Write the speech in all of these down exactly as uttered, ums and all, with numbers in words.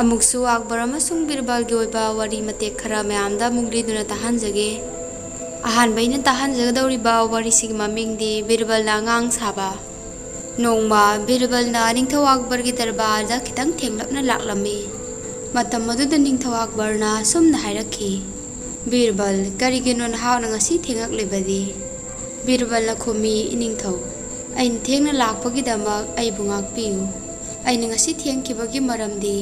ꯑꯃꯨꯛꯁꯨ ꯑꯛꯕꯔ ꯑꯃꯁꯨꯡ ꯕꯤꯔꯕꯜꯒꯤ ꯑꯣꯏꯕ ꯋꯥꯔꯤ ꯃꯇꯦꯛ ꯈꯔ ꯃꯌꯥꯝꯗ ꯑꯃꯨꯛ ꯂꯤꯗꯨꯅ ꯇꯥꯍꯟꯖꯒꯦ꯫ ꯑꯍꯥꯟꯕ ꯑꯩꯅ ꯇꯥꯍꯟꯖꯒꯗꯧꯔꯤꯕ ꯋꯥꯔꯤꯁꯤꯒꯤ ꯃꯃꯤꯡꯗꯤ ꯕꯤꯔꯕꯜꯅ ꯑꯉꯥꯡ ꯁꯥꯕ꯫ ꯅꯣꯡꯃ ꯕꯤꯔꯕꯜꯅ ꯅꯤꯡꯊꯧ ꯑꯛꯕꯔꯒꯤ ꯗꯔꯕꯥꯔꯗ ꯈꯤꯇꯪ ꯊꯦꯡꯂꯞꯅ ꯂꯥꯛꯂꯝꯃꯤ꯫ ꯃꯇꯝ ꯑꯗꯨꯗ ꯅꯤꯡꯊꯧ ꯑꯛꯕꯔꯅ ꯑꯁꯨꯝꯅ ꯍꯥꯏꯔꯛꯈꯤ, "ꯕꯤꯔꯕꯜ, ꯀꯔꯤꯒꯤꯅꯣ ꯅꯍꯥꯛꯅ ꯉꯁꯤ ꯊꯦꯡꯂꯛꯂꯤꯕꯗꯤ?" ꯕꯤꯔꯕꯜꯅ ꯈꯨꯝꯃꯤ, "ꯏꯅꯤꯡꯊꯧ, ꯑꯩꯅ ꯊꯦꯡꯅ ꯂꯥꯛꯄꯒꯤꯗꯃꯛ ꯑꯩꯕꯨ ꯉꯥꯛꯄꯤꯌꯨ꯫ ꯑꯩꯅ ꯉꯁꯤ ꯊꯦꯡꯈꯤꯕꯒꯤ ꯃꯔꯝꯗꯤ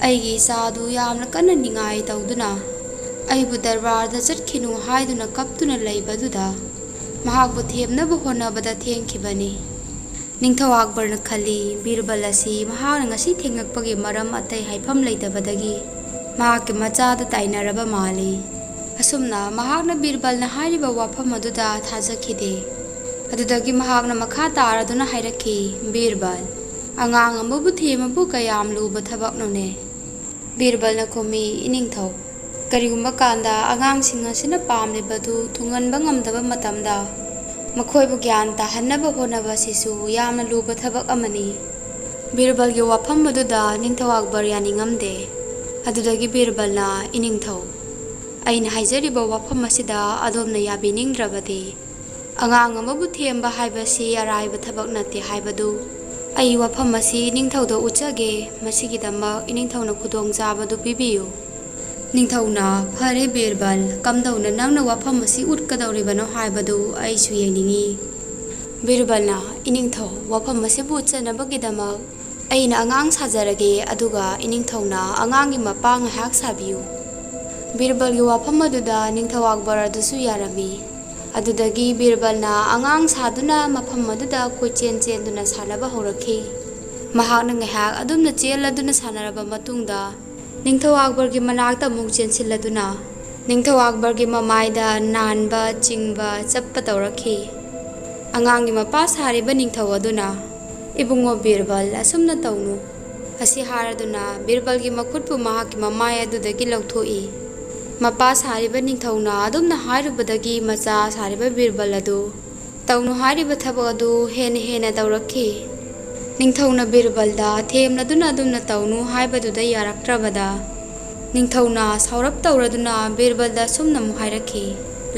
ꯑꯩꯒꯤ ꯏꯆꯥ ꯑꯗꯨ ꯌꯥꯝꯅ ꯀꯟꯅ ꯅꯤꯡꯉꯥꯏ ꯇꯧꯗꯨꯅ ꯑꯩꯕꯨ ꯗꯔꯕꯥꯔꯗ ꯆꯠꯈꯤꯅꯨ ꯍꯥꯏꯗꯨꯅ ꯀꯞꯇꯨꯅ ꯂꯩꯕꯗꯨꯗ ꯃꯍꯥꯛꯄꯨ ꯊꯦꯝꯅꯕ ꯍꯣꯠꯅꯕꯗ ꯊꯦꯡꯈꯤꯕꯅꯤ꯫" ꯅꯤꯡꯊꯧ ꯑꯛꯕꯔꯅ ꯈꯜꯂꯤ, ꯕꯤꯔꯕꯜ ꯑꯁꯤ ꯃꯍꯥꯛꯅ ꯉꯁꯤ ꯊꯦꯡꯂꯛꯄꯒꯤ ꯃꯔꯝ ꯑꯇꯩ ꯍꯥꯏꯐꯝ ꯂꯩꯇꯕꯗꯒꯤ ꯃꯍꯥꯛꯀꯤ ꯃꯆꯥꯗ ꯇꯥꯏꯅꯔꯕ ꯃꯥꯜꯂꯤ꯫ ꯑꯁꯨꯝꯅ ꯃꯍꯥꯛꯅ ꯕꯤꯔꯕꯜꯅ ꯍꯥꯏꯔꯤꯕ ꯋꯥꯐꯝ ꯑꯗꯨꯗ ꯊꯥꯖꯈꯤꯗꯦ꯫ ꯑꯗꯨꯗꯒꯤ ꯃꯍꯥꯛꯅ ꯃꯈꯥ ꯇꯥꯔꯗꯨꯅ ꯍꯥꯏꯔꯛꯈꯤ, "ꯕꯤꯔꯕꯜ, ꯑꯉꯥꯡ ꯑꯃꯕꯨ ꯊꯦꯝꯕꯕꯨ ꯀꯌꯥꯝ ꯂꯨꯕ ꯊꯕꯛꯅꯣꯅꯦ?" ꯕꯤꯔꯕꯜꯅ ꯈꯨꯝꯃꯤ, "ꯏꯅꯤꯡꯊꯧ, ꯀꯔꯤꯒꯨꯝꯕ ꯀꯥꯟꯗ ꯑꯉꯥꯡꯁꯤꯡ ꯑꯁꯤꯅ ꯄꯥꯝꯂꯤꯕꯗꯨ ꯊꯨꯡꯍꯟꯕ ꯉꯝꯗꯕ ꯃꯇꯝꯗ ꯃꯈꯣꯏꯕꯨ ꯒ꯭ꯌꯥꯟ ꯇꯥꯍꯟꯅꯕ ꯍꯣꯠꯅꯕ ꯑꯁꯤꯁꯨ ꯌꯥꯝꯅ ꯂꯨꯕ ꯊꯕꯛ ꯑꯃꯅꯤ꯫" ꯕꯤꯔꯕꯜꯒꯤ ꯋꯥꯐꯝ ꯑꯗꯨꯗ ꯅꯤꯡꯊꯧ ꯑꯛꯕꯔ ꯌꯥꯅꯤꯡꯉꯝꯗꯦ꯫ ꯑꯗꯨꯗꯒꯤ ꯕꯤꯔꯕꯜꯅ, "ꯏꯅꯤꯡꯊꯧ, ꯑꯩꯅ ꯍꯥꯏꯖꯔꯤꯕ ꯋꯥꯐꯝ ꯑꯁꯤꯗ ꯑꯗꯣꯝꯅ ꯌꯥꯕꯤꯅꯤꯡꯗ꯭ꯔꯕꯗꯤ, ꯑꯉꯥꯡ ꯑꯃꯕꯨ ꯊꯦꯝꯕ ꯍꯥꯏꯕꯁꯤ ꯑꯔꯥꯏꯕ ꯊꯕꯛ ꯅꯠꯇꯦ ꯍꯥꯏꯕꯗꯨ ꯑꯩ ꯋꯥꯐꯝ ꯑꯁꯤ ꯏꯅꯤꯡꯊꯧꯗ ꯎꯠꯆꯒꯦ꯫ ꯃꯁꯤꯒꯤꯗꯃꯛ ꯏꯅꯤꯡꯊꯧꯅ ꯈꯨꯗꯣꯡꯆꯥꯕꯗꯨ ꯄꯤꯕꯤꯌꯨ꯫" ꯅꯤꯡꯊꯧꯅ, "ꯐꯔꯦ ꯕꯤꯔꯕꯜ, ꯀꯝꯗꯧꯅ ꯅꯪꯅ ꯋꯥꯐꯝ ꯑꯁꯤ ꯎꯠꯀꯗꯧꯔꯤꯕꯅꯣ ꯍꯥꯏꯕꯗꯨ ꯑꯩꯁꯨ ꯌꯦꯡꯅꯤꯡꯏ꯫" ꯕꯤꯔꯕꯜꯅ, "ꯏꯅꯤꯡꯊꯧ, ꯋꯥꯐꯝ ꯑꯁꯤꯕꯨ ꯎꯠꯆꯅꯕꯒꯤꯗꯃꯛ ꯑꯩꯅ ꯑꯉꯥꯡ ꯁꯥꯖꯔꯒꯦ, ꯑꯗꯨꯒ ꯏꯅꯤꯡꯊꯧꯅ ꯑꯉꯥꯡꯒꯤ ꯃꯄꯥ ꯉꯥꯏꯍꯥꯛ ꯁꯥꯕꯤꯌꯨ꯫" ꯕꯤꯔꯕꯜꯒꯤ ꯋꯥꯐꯝ ꯑꯗꯨꯗ ꯅꯤꯡꯊꯧ ꯑꯛꯕꯔ ꯑꯗꯨꯁꯨ ꯌꯥꯔꯝꯃꯤ꯫ ꯑꯗꯨꯗꯒꯤ ꯕꯤꯔꯕꯜꯅ ꯑꯉꯥꯡ ꯁꯥꯗꯨꯅ ꯃꯐꯝ ꯑꯗꯨꯗ ꯀꯣꯏꯆꯦꯟ ꯆꯦꯟꯗꯨꯅ ꯁꯥꯟꯅꯕ ꯍꯧꯔꯛꯈꯤ꯫ ꯃꯍꯥꯛꯅ ꯉꯥꯏꯍꯥꯛ ꯑꯗꯨꯝꯅ ꯆꯦꯜꯂꯗꯨꯅ ꯁꯥꯟꯅꯔꯕ ꯃꯇꯨꯡꯗ, ꯅꯤꯡꯊꯧ ꯑꯛꯕꯔꯒꯤ ꯃꯅꯥꯛꯇ ꯑꯃꯨꯛ ꯆꯦꯟꯁꯤꯜꯂꯗꯨꯅ ꯅꯤꯡꯊꯧ ꯑꯛꯕꯔꯒꯤ ꯃꯃꯥꯏꯗ ꯅꯥꯟꯕ, ꯆꯤꯡꯕ, ꯆꯞꯄ ꯇꯧꯔꯛꯈꯤ꯫ ꯑꯉꯥꯡꯒꯤ ꯃꯄꯥ ꯁꯥꯔꯤꯕ ꯅꯤꯡꯊꯧ ꯑꯗꯨꯅ, "ꯏꯕꯨꯡꯉꯣ ꯕꯤꯔꯕꯜ, ꯑꯁꯨꯝꯅ ꯇꯧꯅꯨ꯫" ꯑꯁꯤ ꯍꯥꯏꯔꯗꯨꯅ ꯕꯤꯔꯕꯜꯒꯤ ꯃꯈꯨꯠꯄꯨ ꯃꯍꯥꯛꯀꯤ ꯃꯃꯥꯏ ꯑꯗꯨꯗꯒꯤ ꯂꯧꯊꯣꯛꯏ꯫ ꯃꯄꯥ ꯁꯥꯔꯤꯕ ꯅꯤꯡꯊꯧꯅ ꯑꯗꯨꯝꯅ ꯍꯥꯏꯔꯨꯕꯗꯒꯤ ꯃꯆꯥ ꯁꯥꯔꯤꯕ ꯕꯤꯔꯕꯜ ꯑꯗꯨ ꯇꯧꯅꯨ ꯍꯥꯏꯔꯤꯕ ꯊꯕꯛ ꯑꯗꯨ ꯍꯦꯟꯅ ꯍꯦꯟꯅ ꯇꯧꯔꯛꯈꯤ꯫ ꯅꯤꯡꯊꯧꯅ ꯕꯤꯔꯕꯜꯗ ꯊꯦꯝꯂꯗꯨꯅ ꯑꯗꯨꯝꯅ ꯇꯧꯅꯨ ꯍꯥꯏꯕꯗꯨꯗ ꯌꯥꯔꯛꯇ꯭ꯔꯕꯗ, ꯅꯤꯡꯊꯧꯅ ꯁꯥꯎꯔꯞ ꯇꯧꯔꯗꯨꯅ ꯕꯤꯔꯕꯜꯗ ꯑꯁꯨꯝꯅ ꯑꯃꯨꯛ ꯍꯥꯏꯔꯛꯈꯤ,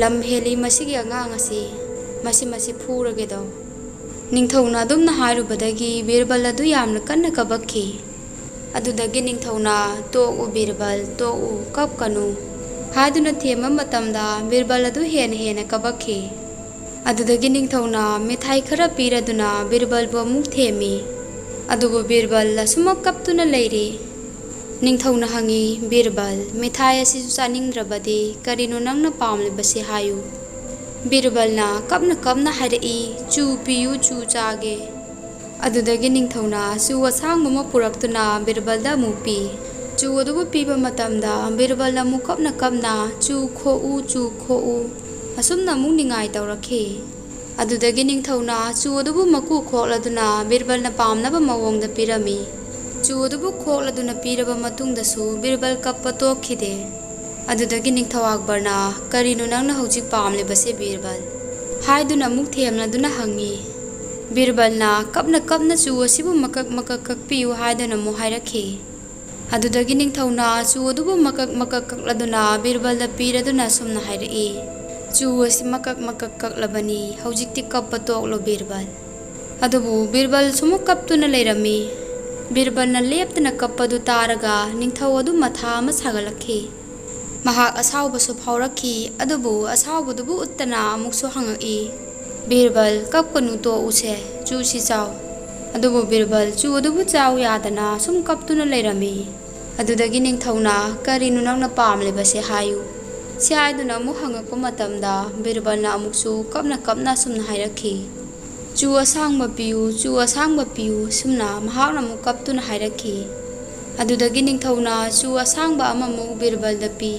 "ꯂꯝ ꯍꯦꯜꯂꯤ ꯃꯁꯤꯒꯤ ꯑꯉꯥꯡ ꯑꯁꯤ, ꯃꯁꯤ, ꯃꯁꯤ ꯐꯨꯔꯒꯦꯗꯣ"꯫ ꯅꯤꯡꯊꯧꯅ ꯑꯗꯨꯝꯅ ꯍꯥꯏꯔꯨꯕꯗꯒꯤ ꯕꯤꯔꯕꯜ ꯑꯗꯨ ꯌꯥꯝꯅ ꯀꯟꯅ ꯀꯕꯛꯈꯤ꯫ ꯑꯗꯨꯗꯒꯤ ꯅꯤꯡꯊꯧꯅ, "ꯇꯣꯛꯎ ꯕꯤꯔꯕꯜ, ꯇꯣꯛꯎ, ꯀꯞꯀꯅꯨ" ꯍꯥꯏꯗꯨꯅ ꯊꯦꯝꯕ ꯃꯇꯝꯗ ꯕꯤꯔꯕꯜ ꯑꯗꯨ ꯍꯦꯟꯅ ꯍꯦꯟꯅ ꯀꯕꯛꯈꯤ꯫ ꯑꯗꯨꯗꯒꯤ ꯅꯤꯡꯊꯧꯅ ꯃꯤꯊꯥꯏ ꯈꯔ ꯄꯤꯔꯗꯨꯅ ꯕꯤꯔꯕꯜꯕꯨ ꯑꯃꯨꯛ ꯊꯦꯝꯃꯤ꯫ ꯑꯗꯨꯕꯨ ꯕꯤꯔꯕꯜ ꯑꯁꯨꯃꯛ ꯀꯞꯇꯨꯅ ꯂꯩꯔꯤ꯫ ꯅꯤꯡꯊꯧꯅ ꯍꯪꯉꯤ, "ꯕꯤꯔꯕꯜ, ꯃꯤꯊꯥꯏ ꯑꯁꯤꯁꯨ ꯆꯥꯅꯤꯡꯗ꯭ꯔꯕꯗꯤ ꯀꯔꯤꯅꯣ ꯅꯪꯅ ꯄꯥꯝꯂꯤꯕꯁꯤ ꯍꯥꯏꯌꯨ"꯫ ꯕꯤꯔꯕꯜꯅ ꯀꯞꯅ ꯀꯞꯅ ꯍꯥꯏꯔꯛꯏ, "ꯆꯨ ꯄꯤꯌꯨ, ꯆꯨ ꯆꯥꯒꯦ"꯫ ꯑꯗꯨꯗꯒꯤ ꯅꯤꯡꯊꯧꯅ ꯆꯨ ꯑꯁꯥꯡꯕ ꯑꯃ ꯄꯨꯔꯛꯇꯨꯅ ꯕꯤꯔꯕꯜꯗ ꯑꯃꯨꯛ ꯄꯤ꯫ ꯆꯨ ꯑꯗꯨꯕꯨ ꯄꯤꯕ ꯃꯇꯝꯗ ꯕꯤꯔꯕꯜꯅ ꯑꯃꯨꯛ ꯀꯞꯅ ꯀꯞꯅ, "ꯆꯨ ꯈꯣꯛꯎ, ꯆꯨ ꯈꯣꯛꯎ" ꯑꯁꯨꯝꯅ ꯑꯃꯨꯛ ꯅꯤꯡꯉꯥꯏ ꯇꯧꯔꯛꯈꯤ꯫ ꯑꯗꯨꯗꯒꯤ ꯅꯤꯡꯊꯧꯅ ꯆꯨ ꯑꯗꯨꯕꯨ ꯃꯀꯨ ꯈꯣꯛꯂꯗꯨꯅ ꯕꯤꯔꯕꯜꯅ ꯄꯥꯝꯅꯕ ꯃꯑꯣꯡꯗ ꯄꯤꯔꯝꯃꯤ꯫ ꯆꯨ ꯑꯗꯨꯕꯨ ꯈꯣꯛꯂꯗꯨꯅ ꯄꯤꯔꯕ ꯃꯇꯨꯡꯗꯁꯨ ꯕꯤꯔꯕꯜ ꯀꯞꯄ ꯇꯣꯛꯈꯤꯗꯦ꯫ ꯑꯗꯨꯗꯒꯤ ꯅꯤꯡꯊꯧ ꯑꯛꯕꯔꯅ, "ꯀꯔꯤꯅꯣ ꯅꯪꯅ ꯍꯧꯖꯤꯛ ꯄꯥꯝꯂꯤꯕꯁꯦ ꯕꯤꯔꯕꯜ?" ꯍꯥꯏꯗꯨꯅ ꯑꯃꯨꯛ ꯊꯦꯝꯂꯗꯨꯅ ꯍꯪꯉꯤ꯫ ꯕꯤꯔꯕꯜꯅ ꯀꯞꯅ ꯀꯞꯅ ꯆꯨ ꯑꯁꯤꯕꯨ ꯃꯀꯛ ꯃꯀꯛ ꯀꯛꯄꯤꯌꯨ ꯍꯥꯏꯗꯨꯅ ꯑꯃꯨꯛ ꯍꯥꯏꯔꯛꯈꯤ꯫ ꯑꯗꯨꯗꯒꯤ ꯅꯤꯡꯊꯧꯅ ꯆꯨ ꯑꯗꯨꯕꯨ ꯃꯀꯛ ꯃꯀꯛ ꯀꯛꯂꯗꯨꯅ ꯕꯤꯔꯕꯜꯗ ꯄꯤꯔꯗꯨꯅ ꯑꯁꯨꯝꯅ ꯍꯥꯏꯔꯛꯏ, "ꯆꯨ ꯑꯁꯤ ꯃꯀꯛ ꯃꯀꯛ ꯀꯛꯂꯕꯅꯤ, ꯍꯧꯖꯤꯛꯇꯤ ꯀꯞꯄ ꯇꯣꯛꯂꯣ ꯕꯤꯔꯕꯜ"꯫ ꯑꯗꯨꯕꯨ ꯕꯤꯔꯕꯜ ꯁꯨꯃꯨꯛ ꯀꯞꯇꯨꯅ ꯂꯩꯔꯝꯃꯤ꯫ ꯕꯤꯔꯕꯜꯅ ꯂꯦꯞꯇꯅ ꯀꯞꯄꯗꯨ ꯇꯥꯔꯒ ꯅꯤꯡꯊꯧ ꯑꯗꯨ ꯃꯊꯥ ꯑꯃ ꯁꯥꯒꯠꯂꯛꯈꯤ꯫ ꯃꯍꯥꯛ ꯑꯁꯥꯎꯕꯁꯨ ꯐꯥꯎꯔꯛꯈꯤ, ꯑꯗꯨꯕꯨ ꯑꯁꯥꯎꯕꯗꯨꯕꯨ ꯎꯠꯇꯅ ꯑꯃꯨꯛꯁꯨ ꯍꯪꯉꯛꯏ, "ꯕꯤꯔꯕꯜ, ꯀꯞꯀꯅꯨ, ꯇꯣꯛꯎꯁꯦ, ꯆꯨꯁꯤ ꯆꯥꯎ"꯫ ꯑꯗꯨꯕꯨ ꯕꯤꯔꯕꯜ ꯆꯨ ꯑꯗꯨꯕꯨ ꯆꯥꯎ ꯌꯥꯗꯅ ꯁꯨꯝ ꯀꯞꯇꯨꯅ ꯂꯩꯔꯝꯃꯤ꯫ ꯑꯗꯨꯗꯒꯤ ꯅꯤꯡꯊꯧꯅ, "ꯀꯔꯤꯅꯣ ꯅꯪꯅ ꯄꯥꯝꯂꯤꯕꯁꯦ ꯍꯥꯏꯌꯨ" ꯁꯤ ꯍꯥꯏꯗꯨꯅ ꯑꯃꯨꯛ ꯍꯪꯉꯛꯄ ꯃꯇꯝꯗ ꯕꯤꯔꯕꯜꯅ ꯑꯃꯨꯛꯁꯨ ꯀꯞꯅ ꯀꯞꯅ ꯑꯁꯨꯝꯅ ꯍꯥꯏꯔꯛꯈꯤ, "ꯆꯨ ꯑꯁꯥꯡꯕ ꯄꯤꯌꯨ, ꯆꯨ ꯑꯁꯥꯡꯕ ꯄꯤꯌꯨ" ꯁꯨꯝꯅ ꯃꯍꯥꯛꯅ ꯑꯃꯨꯛ ꯀꯞꯇꯨꯅ ꯍꯥꯏꯔꯛꯈꯤ꯫ ꯑꯗꯨꯗꯒꯤ ꯅꯤꯡꯊꯧꯅ ꯆꯨ ꯑꯁꯥꯡꯕ ꯑꯃꯃꯨꯛ ꯕꯤꯔꯕꯜꯗ ꯄꯤ꯫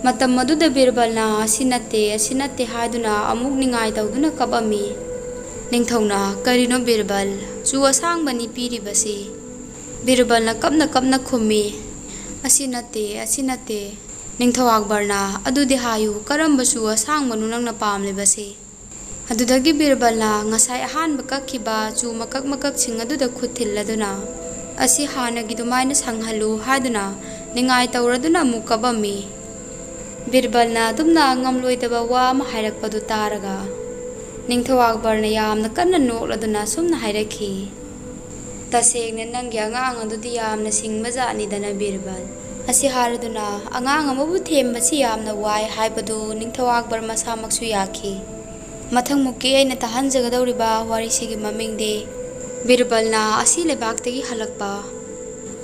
ꯃꯇꯝ ꯑꯗꯨꯗ ꯕꯤꯔꯕꯜꯅ "ꯑꯁꯤ ꯅꯠꯇꯦ, ꯑꯁꯤ ꯅꯠꯇꯦ" ꯍꯥꯏꯗꯨꯅ ꯑꯃꯨꯛ ꯅꯤꯡꯉꯥꯏ ꯇꯧꯗꯨꯅ ꯀꯞꯑꯝꯃꯤ꯫ ꯅꯤꯡꯊꯧꯅ, "ꯀꯔꯤꯅꯣ ꯕꯤꯔꯕꯜ, ꯆꯨ ꯑꯁꯥꯡꯕꯅꯤ ꯄꯤꯔꯤꯕꯁꯤ?" ꯕꯤꯔꯕꯜꯅ ꯀꯞꯅ ꯀꯞꯅ ꯈꯨꯝꯃꯤ, "ꯑꯁꯤ ꯅꯠꯇꯦ, ꯑꯁꯤ ꯅꯠꯇꯦ"꯫ ꯅꯤꯡꯊꯧ ꯑꯛꯕꯔꯅ, "ꯑꯗꯨꯗꯤ ꯍꯥꯏꯌꯨ, ꯀꯔꯝꯕ ꯆꯨ ꯑꯁꯥꯡꯕꯅꯣ ꯅꯪꯅ ꯄꯥꯝꯂꯤꯕꯁꯤ?" ꯑꯗꯨꯗꯒꯤ ꯕꯤꯔꯕꯜꯅ ꯉꯁꯥꯏ ꯑꯍꯥꯟꯕ ꯀꯛꯈꯤꯕ ꯆꯨ ꯃꯀꯛ ꯃꯀꯛꯁꯤꯡ ꯑꯗꯨꯗ ꯈꯨꯠ ꯊꯤꯜꯂꯗꯨꯅ, "ꯑꯁꯤ ꯍꯥꯟꯅꯒꯤ ꯑꯗꯨꯃꯥꯏꯅ ꯁꯪꯍꯜꯂꯨ" ꯍꯥꯏꯗꯨꯅ ꯅꯤꯡꯉꯥꯏ ꯇꯧꯔꯗꯨꯅ ꯑꯃꯨꯛ ꯀꯞꯄꯝꯃꯤ꯫ ꯕꯤꯔꯕꯜꯅ ꯑꯗꯨꯝꯅ ꯉꯝꯂꯣꯏꯗꯕ ꯋꯥ ꯑꯃ ꯍꯥꯏꯔꯛꯄꯗꯨ ꯇꯥꯔꯒ ꯅꯤꯡꯊꯧ ꯑꯛꯕꯔꯅ ꯌꯥꯝꯅ ꯀꯟꯅ ꯅꯣꯛꯂꯗꯨꯅ ꯑꯁꯨꯝꯅ ꯍꯥꯏꯔꯛꯈꯤ, "ꯇꯁꯦꯡꯅ ꯅꯪꯒꯤ ꯑꯉꯥꯡ ꯑꯗꯨꯗꯤ ꯌꯥꯝꯅ ꯁꯤꯡꯕ ꯖꯥꯠꯅꯤꯗꯅ ꯕꯤꯔꯕꯜ꯫ ꯑꯁꯤ ꯍꯥꯏꯔꯗꯨꯅ ꯑꯉꯥꯡ ꯑꯃꯕꯨ ꯊꯦꯝꯕꯁꯤ ꯌꯥꯝꯅ ꯋꯥꯏ" ꯍꯥꯏꯕꯗꯨ ꯅꯤꯡꯊꯧ ꯑꯛꯕꯔ ꯃꯁꯥꯃꯛꯁꯨ ꯌꯥꯈꯤ꯫ ꯃꯊꯪꯃꯨꯛꯀꯤ ꯑꯩꯅ ꯇꯥꯍꯟꯖꯒꯗꯧꯔꯤꯕ ꯋꯥꯔꯤꯁꯤꯒꯤ ꯃꯃꯤꯡꯗꯤ ꯕꯤꯔꯕꯜꯅ ꯑꯁꯤ ꯂꯩꯕꯥꯛꯇꯒꯤ ꯍꯜꯂꯛꯄ꯫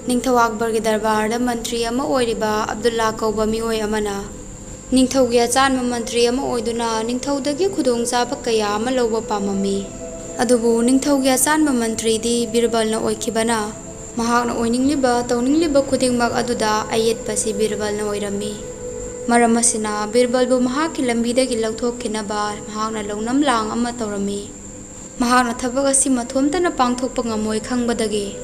ꯅꯤꯡꯊꯧ ꯑꯛꯕꯔꯒꯤ ꯗꯔꯕꯥꯔꯗ ꯃꯟꯇ꯭ꯔꯤ ꯑꯃ ꯑꯣꯏꯔꯤꯕ ꯑꯕꯗꯨꯜꯂꯥ ꯀꯧꯕ ꯃꯤꯑꯣꯏ ꯑꯃꯅ ꯅꯤꯡꯊꯧꯒꯤ ꯑꯆꯥꯟꯕ ꯃꯟꯇ꯭ꯔꯤ ꯑꯃ ꯑꯣꯏꯗꯨꯅ ꯅꯤꯡꯊꯧꯗꯒꯤ ꯈꯨꯗꯣꯡꯆꯥꯕ ꯀꯌꯥ ꯑꯃ ꯂꯧꯕ ꯄꯥꯝꯃꯝꯃꯤ꯫ ꯑꯗꯨꯕꯨ ꯅꯤꯡꯊꯧꯒꯤ ꯑꯆꯥꯟꯕ ꯃꯟꯇ꯭ꯔꯤꯗꯤ ꯕꯤꯔꯕꯜꯅ ꯑꯣꯏꯈꯤꯕꯅ, ꯃꯍꯥꯛꯅ ꯑꯣꯏꯅꯤꯡꯂꯤꯕ, ꯇꯧꯅꯤꯡꯂꯤꯕ ꯈꯨꯗꯤꯡꯃꯛ ꯑꯗꯨꯗ ꯑꯌꯦꯠꯄꯁꯤ ꯕꯤꯔꯕꯜꯅ ꯑꯣꯏꯔꯝꯃꯤ꯫ ꯃꯔꯝ ꯑꯁꯤꯅ ꯕꯤꯔꯕꯜꯕꯨ ꯃꯍꯥꯛꯀꯤ ꯂꯝꯕꯤꯗꯒꯤ ꯂꯧꯊꯣꯛꯈꯤꯅꯕ ꯃꯍꯥꯛꯅ ꯂꯧꯅꯝ ꯂꯥꯡ ꯑꯃ ꯇꯧꯔꯝꯃꯤ꯫ ꯃꯍꯥꯛꯅ ꯊꯕꯛ ꯑꯁꯤ ꯃꯊꯣꯝꯇꯅ ꯄꯥꯡꯊꯣꯛꯄ ꯉꯝꯃꯣꯏ ꯈꯪꯕꯗꯒꯤ,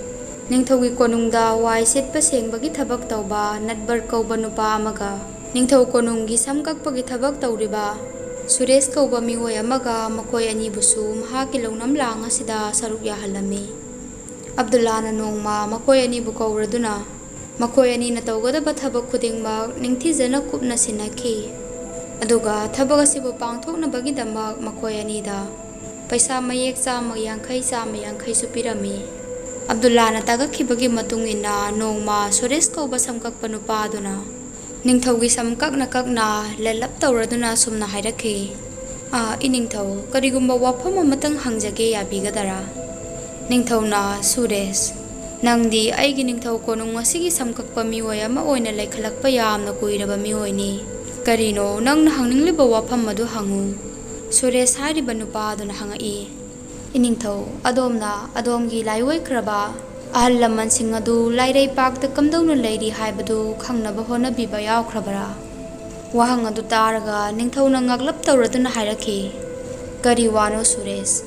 ꯅꯤꯡꯊꯧꯒꯤ ꯀꯣꯅꯨꯡꯗ ꯋꯥꯏ ꯁꯤꯠꯄ ꯁꯦꯡꯕꯒꯤ ꯊꯕꯛ ꯇꯧꯕ ꯅꯠꯕꯔ ꯀꯧꯕ ꯅꯨꯄꯥ ꯑꯃꯒ, ꯅꯤꯡꯊꯧ ꯀꯣꯅꯨꯡꯒꯤ ꯁꯝ ꯀꯛꯄꯒꯤ ꯊꯕꯛ ꯇꯧꯔꯤꯕ ꯁꯨꯔꯦꯁ ꯀꯧꯕ ꯃꯤꯑꯣꯏ ꯑꯃꯒ, ꯃꯈꯣꯏ ꯑꯅꯤꯕꯨꯁꯨ ꯃꯍꯥꯛꯀꯤ ꯂꯧꯅꯝ ꯂꯥꯡ ꯑꯁꯤꯗ ꯁꯔꯨꯛ ꯌꯥꯍꯜꯂꯝꯃꯤ꯫ ꯑꯕꯗꯨꯜꯂꯥꯅ ꯅꯣꯡꯃ ꯃꯈꯣꯏ ꯑꯅꯤꯕꯨ ꯀꯧꯔꯗꯨꯅ ꯃꯈꯣꯏ ꯑꯅꯤꯅ ꯇꯧꯒꯗꯕ ꯊꯕꯛ ꯈꯨꯗꯤꯡꯃꯛ ꯅꯤꯡꯊꯤꯖꯅ ꯀꯨꯞꯅ ꯁꯤꯟꯅꯈꯤ꯫ ꯑꯗꯨꯒ ꯊꯕꯛ ꯑꯁꯤꯕꯨ ꯄꯥꯡꯊꯣꯛꯅꯕꯒꯤꯗꯃꯛ ꯃꯈꯣꯏ ꯑꯅꯤꯗ ꯄꯩꯁꯥ ꯃꯌꯦꯛ ꯆꯥꯝꯃ ꯌꯥꯡꯈꯩ, ꯆꯥꯝꯃ ꯌꯥꯡꯈꯩꯁꯨ ꯄꯤꯔꯝꯃꯤ꯫ ꯑꯕꯗꯨꯜꯂꯥꯅ ꯇꯥꯒꯠꯈꯤꯕꯒꯤ ꯃꯇꯨꯡ ꯏꯟꯅ ꯅꯣꯡꯃ ꯁꯨꯔꯦꯁ ꯀꯧꯕ ꯁꯝꯀꯛꯄ ꯅꯨꯄꯥ ꯑꯗꯨꯅ ꯅꯤꯡꯊꯧꯒꯤ ꯁꯝ ꯀꯛꯅ ꯀꯛꯅ ꯂꯦꯜꯂꯞ ꯇꯧꯔꯗꯨꯅ ꯑꯁꯨꯝꯅ ꯍꯥꯏꯔꯛꯈꯤ, "ꯑꯥ, ꯏꯅꯤꯡꯊꯧ, ꯀꯔꯤꯒꯨꯝꯕ ꯋꯥꯐꯝ ꯑꯃꯇꯪ ꯍꯪꯖꯒꯦ, ꯌꯥꯕꯤꯒꯗꯔꯥ?" ꯅꯤꯡꯊꯧꯅ, "ꯁꯨꯔꯦꯁ, ꯅꯪꯗꯤ ꯑꯩꯒꯤ ꯅꯤꯡꯊꯧ ꯀꯣꯅꯨꯡ ꯑꯁꯤꯒꯤ ꯁꯝꯀꯛꯄ ꯃꯤꯑꯣꯏ ꯑꯃ ꯑꯣꯏꯅ ꯂꯩꯈꯠꯂꯛꯄ ꯌꯥꯝꯅ ꯀꯨꯏꯔꯕ ꯃꯤꯑꯣꯏꯅꯤ꯫ ꯀꯔꯤꯅꯣ ꯅꯪꯅ ꯍꯪꯅꯤꯡꯂꯤꯕ ꯋꯥꯐꯝ ꯑꯗꯨ ꯍꯪꯉꯨ꯫" ꯁꯨꯔꯦꯁ ꯍꯥꯏꯔꯤꯕ ꯅꯨꯄꯥ ꯑꯗꯨꯅ ꯍꯪꯉꯛꯏ, "ꯏꯅꯤꯡꯊꯧ, ꯑꯗꯣꯝꯅ ꯑꯗꯣꯝꯒꯤ ꯂꯥꯏꯑꯣꯏꯈ꯭ꯔꯕ ꯑꯍꯜ ꯂꯃꯟꯁꯤꯡ ꯑꯗꯨ ꯂꯥꯏꯔꯩꯄꯥꯛꯇ ꯀꯝꯗꯧꯅ ꯂꯩꯔꯤ ꯍꯥꯏꯕꯗꯨ ꯈꯪꯅꯕ ꯍꯣꯠꯅꯕꯤꯕ ꯌꯥꯎꯈ꯭ꯔꯕꯔꯥ?" ꯋꯥꯍꯪ ꯑꯗꯨ ꯇꯥꯔꯒ ꯅꯤꯡꯊꯧꯅ ꯉꯛꯂꯞ ꯇꯧꯔꯗꯨꯅ ꯍꯥꯏꯔꯛꯈꯤ, "ꯀꯔꯤ ꯋꯥꯅꯣ ꯁꯨꯔꯦꯁ?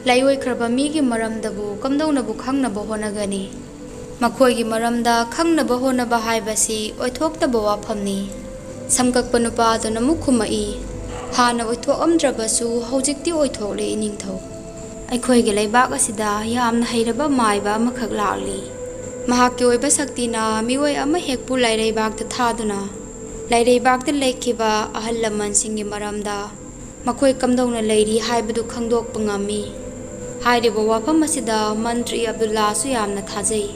ꯂꯥꯏꯑꯣꯏꯈ꯭ꯔꯕ ꯃꯤꯒꯤ ꯃꯔꯝꯗꯕꯨ ꯀꯝꯗꯧꯅꯕꯨ ꯈꯪꯅꯕ ꯍꯣꯠꯅꯒꯅꯤ? ꯃꯈꯣꯏꯒꯤ ꯃꯔꯝꯗ ꯈꯪꯅꯕ ꯍꯣꯠꯅꯕ ꯍꯥꯏꯕꯁꯤ ꯑꯣꯏꯊꯣꯛꯇꯕ ꯋꯥꯐꯝꯅꯤ꯫" ꯁꯝꯀꯛꯄ ꯅꯨꯄꯥ ꯑꯗꯨꯅ ꯑꯃꯨꯛ ꯈꯨꯝꯃꯛꯏ, ꯍꯥꯟꯅ ꯑꯣꯏꯊꯣꯛꯂꯝꯗ꯭ꯔꯕꯁꯨ ꯍꯧꯖꯤꯛꯇꯤ ꯑꯣꯏꯊꯣꯛꯂꯦ, ꯏꯅꯤꯡꯊꯧ꯫ ꯑꯩꯈꯣꯏꯒꯤ ꯂꯩꯕꯥꯛ ꯑꯁꯤꯗ ꯌꯥꯝꯅ ꯍꯩꯔꯕ ꯃꯥꯏꯕ ꯑꯃꯈꯛ ꯂꯥꯛꯂꯤ꯫ ꯃꯍꯥꯛꯀꯤ ꯑꯣꯏꯕ ꯁꯛꯇꯤꯅ ꯃꯤꯑꯣꯏ ꯑꯃꯍꯦꯛꯄꯨ ꯂꯥꯏꯔꯩꯕꯥꯛꯇ ꯊꯥꯗꯨꯅ ꯂꯥꯏꯔꯩꯕꯥꯛꯇ ꯂꯩꯈꯤꯕ ꯑꯍꯜ ꯂꯃꯟꯁꯤꯡꯒꯤ ꯃꯔꯝꯗ ꯃꯈꯣꯏ ꯀꯝꯗꯧꯅ ꯂꯩꯔꯤ ꯍꯥꯏꯕꯗꯨ ꯈꯪꯗꯣꯛꯄ ꯉꯝꯃꯤ꯫ ꯍꯥꯏꯔꯤꯕ ꯋꯥꯐꯝ ꯑꯁꯤꯗ ꯃꯟꯇ꯭ꯔꯤ ꯑꯕꯗꯨꯜꯂꯥꯁꯨ ꯌꯥꯝꯅ ꯊꯥꯖꯩ꯫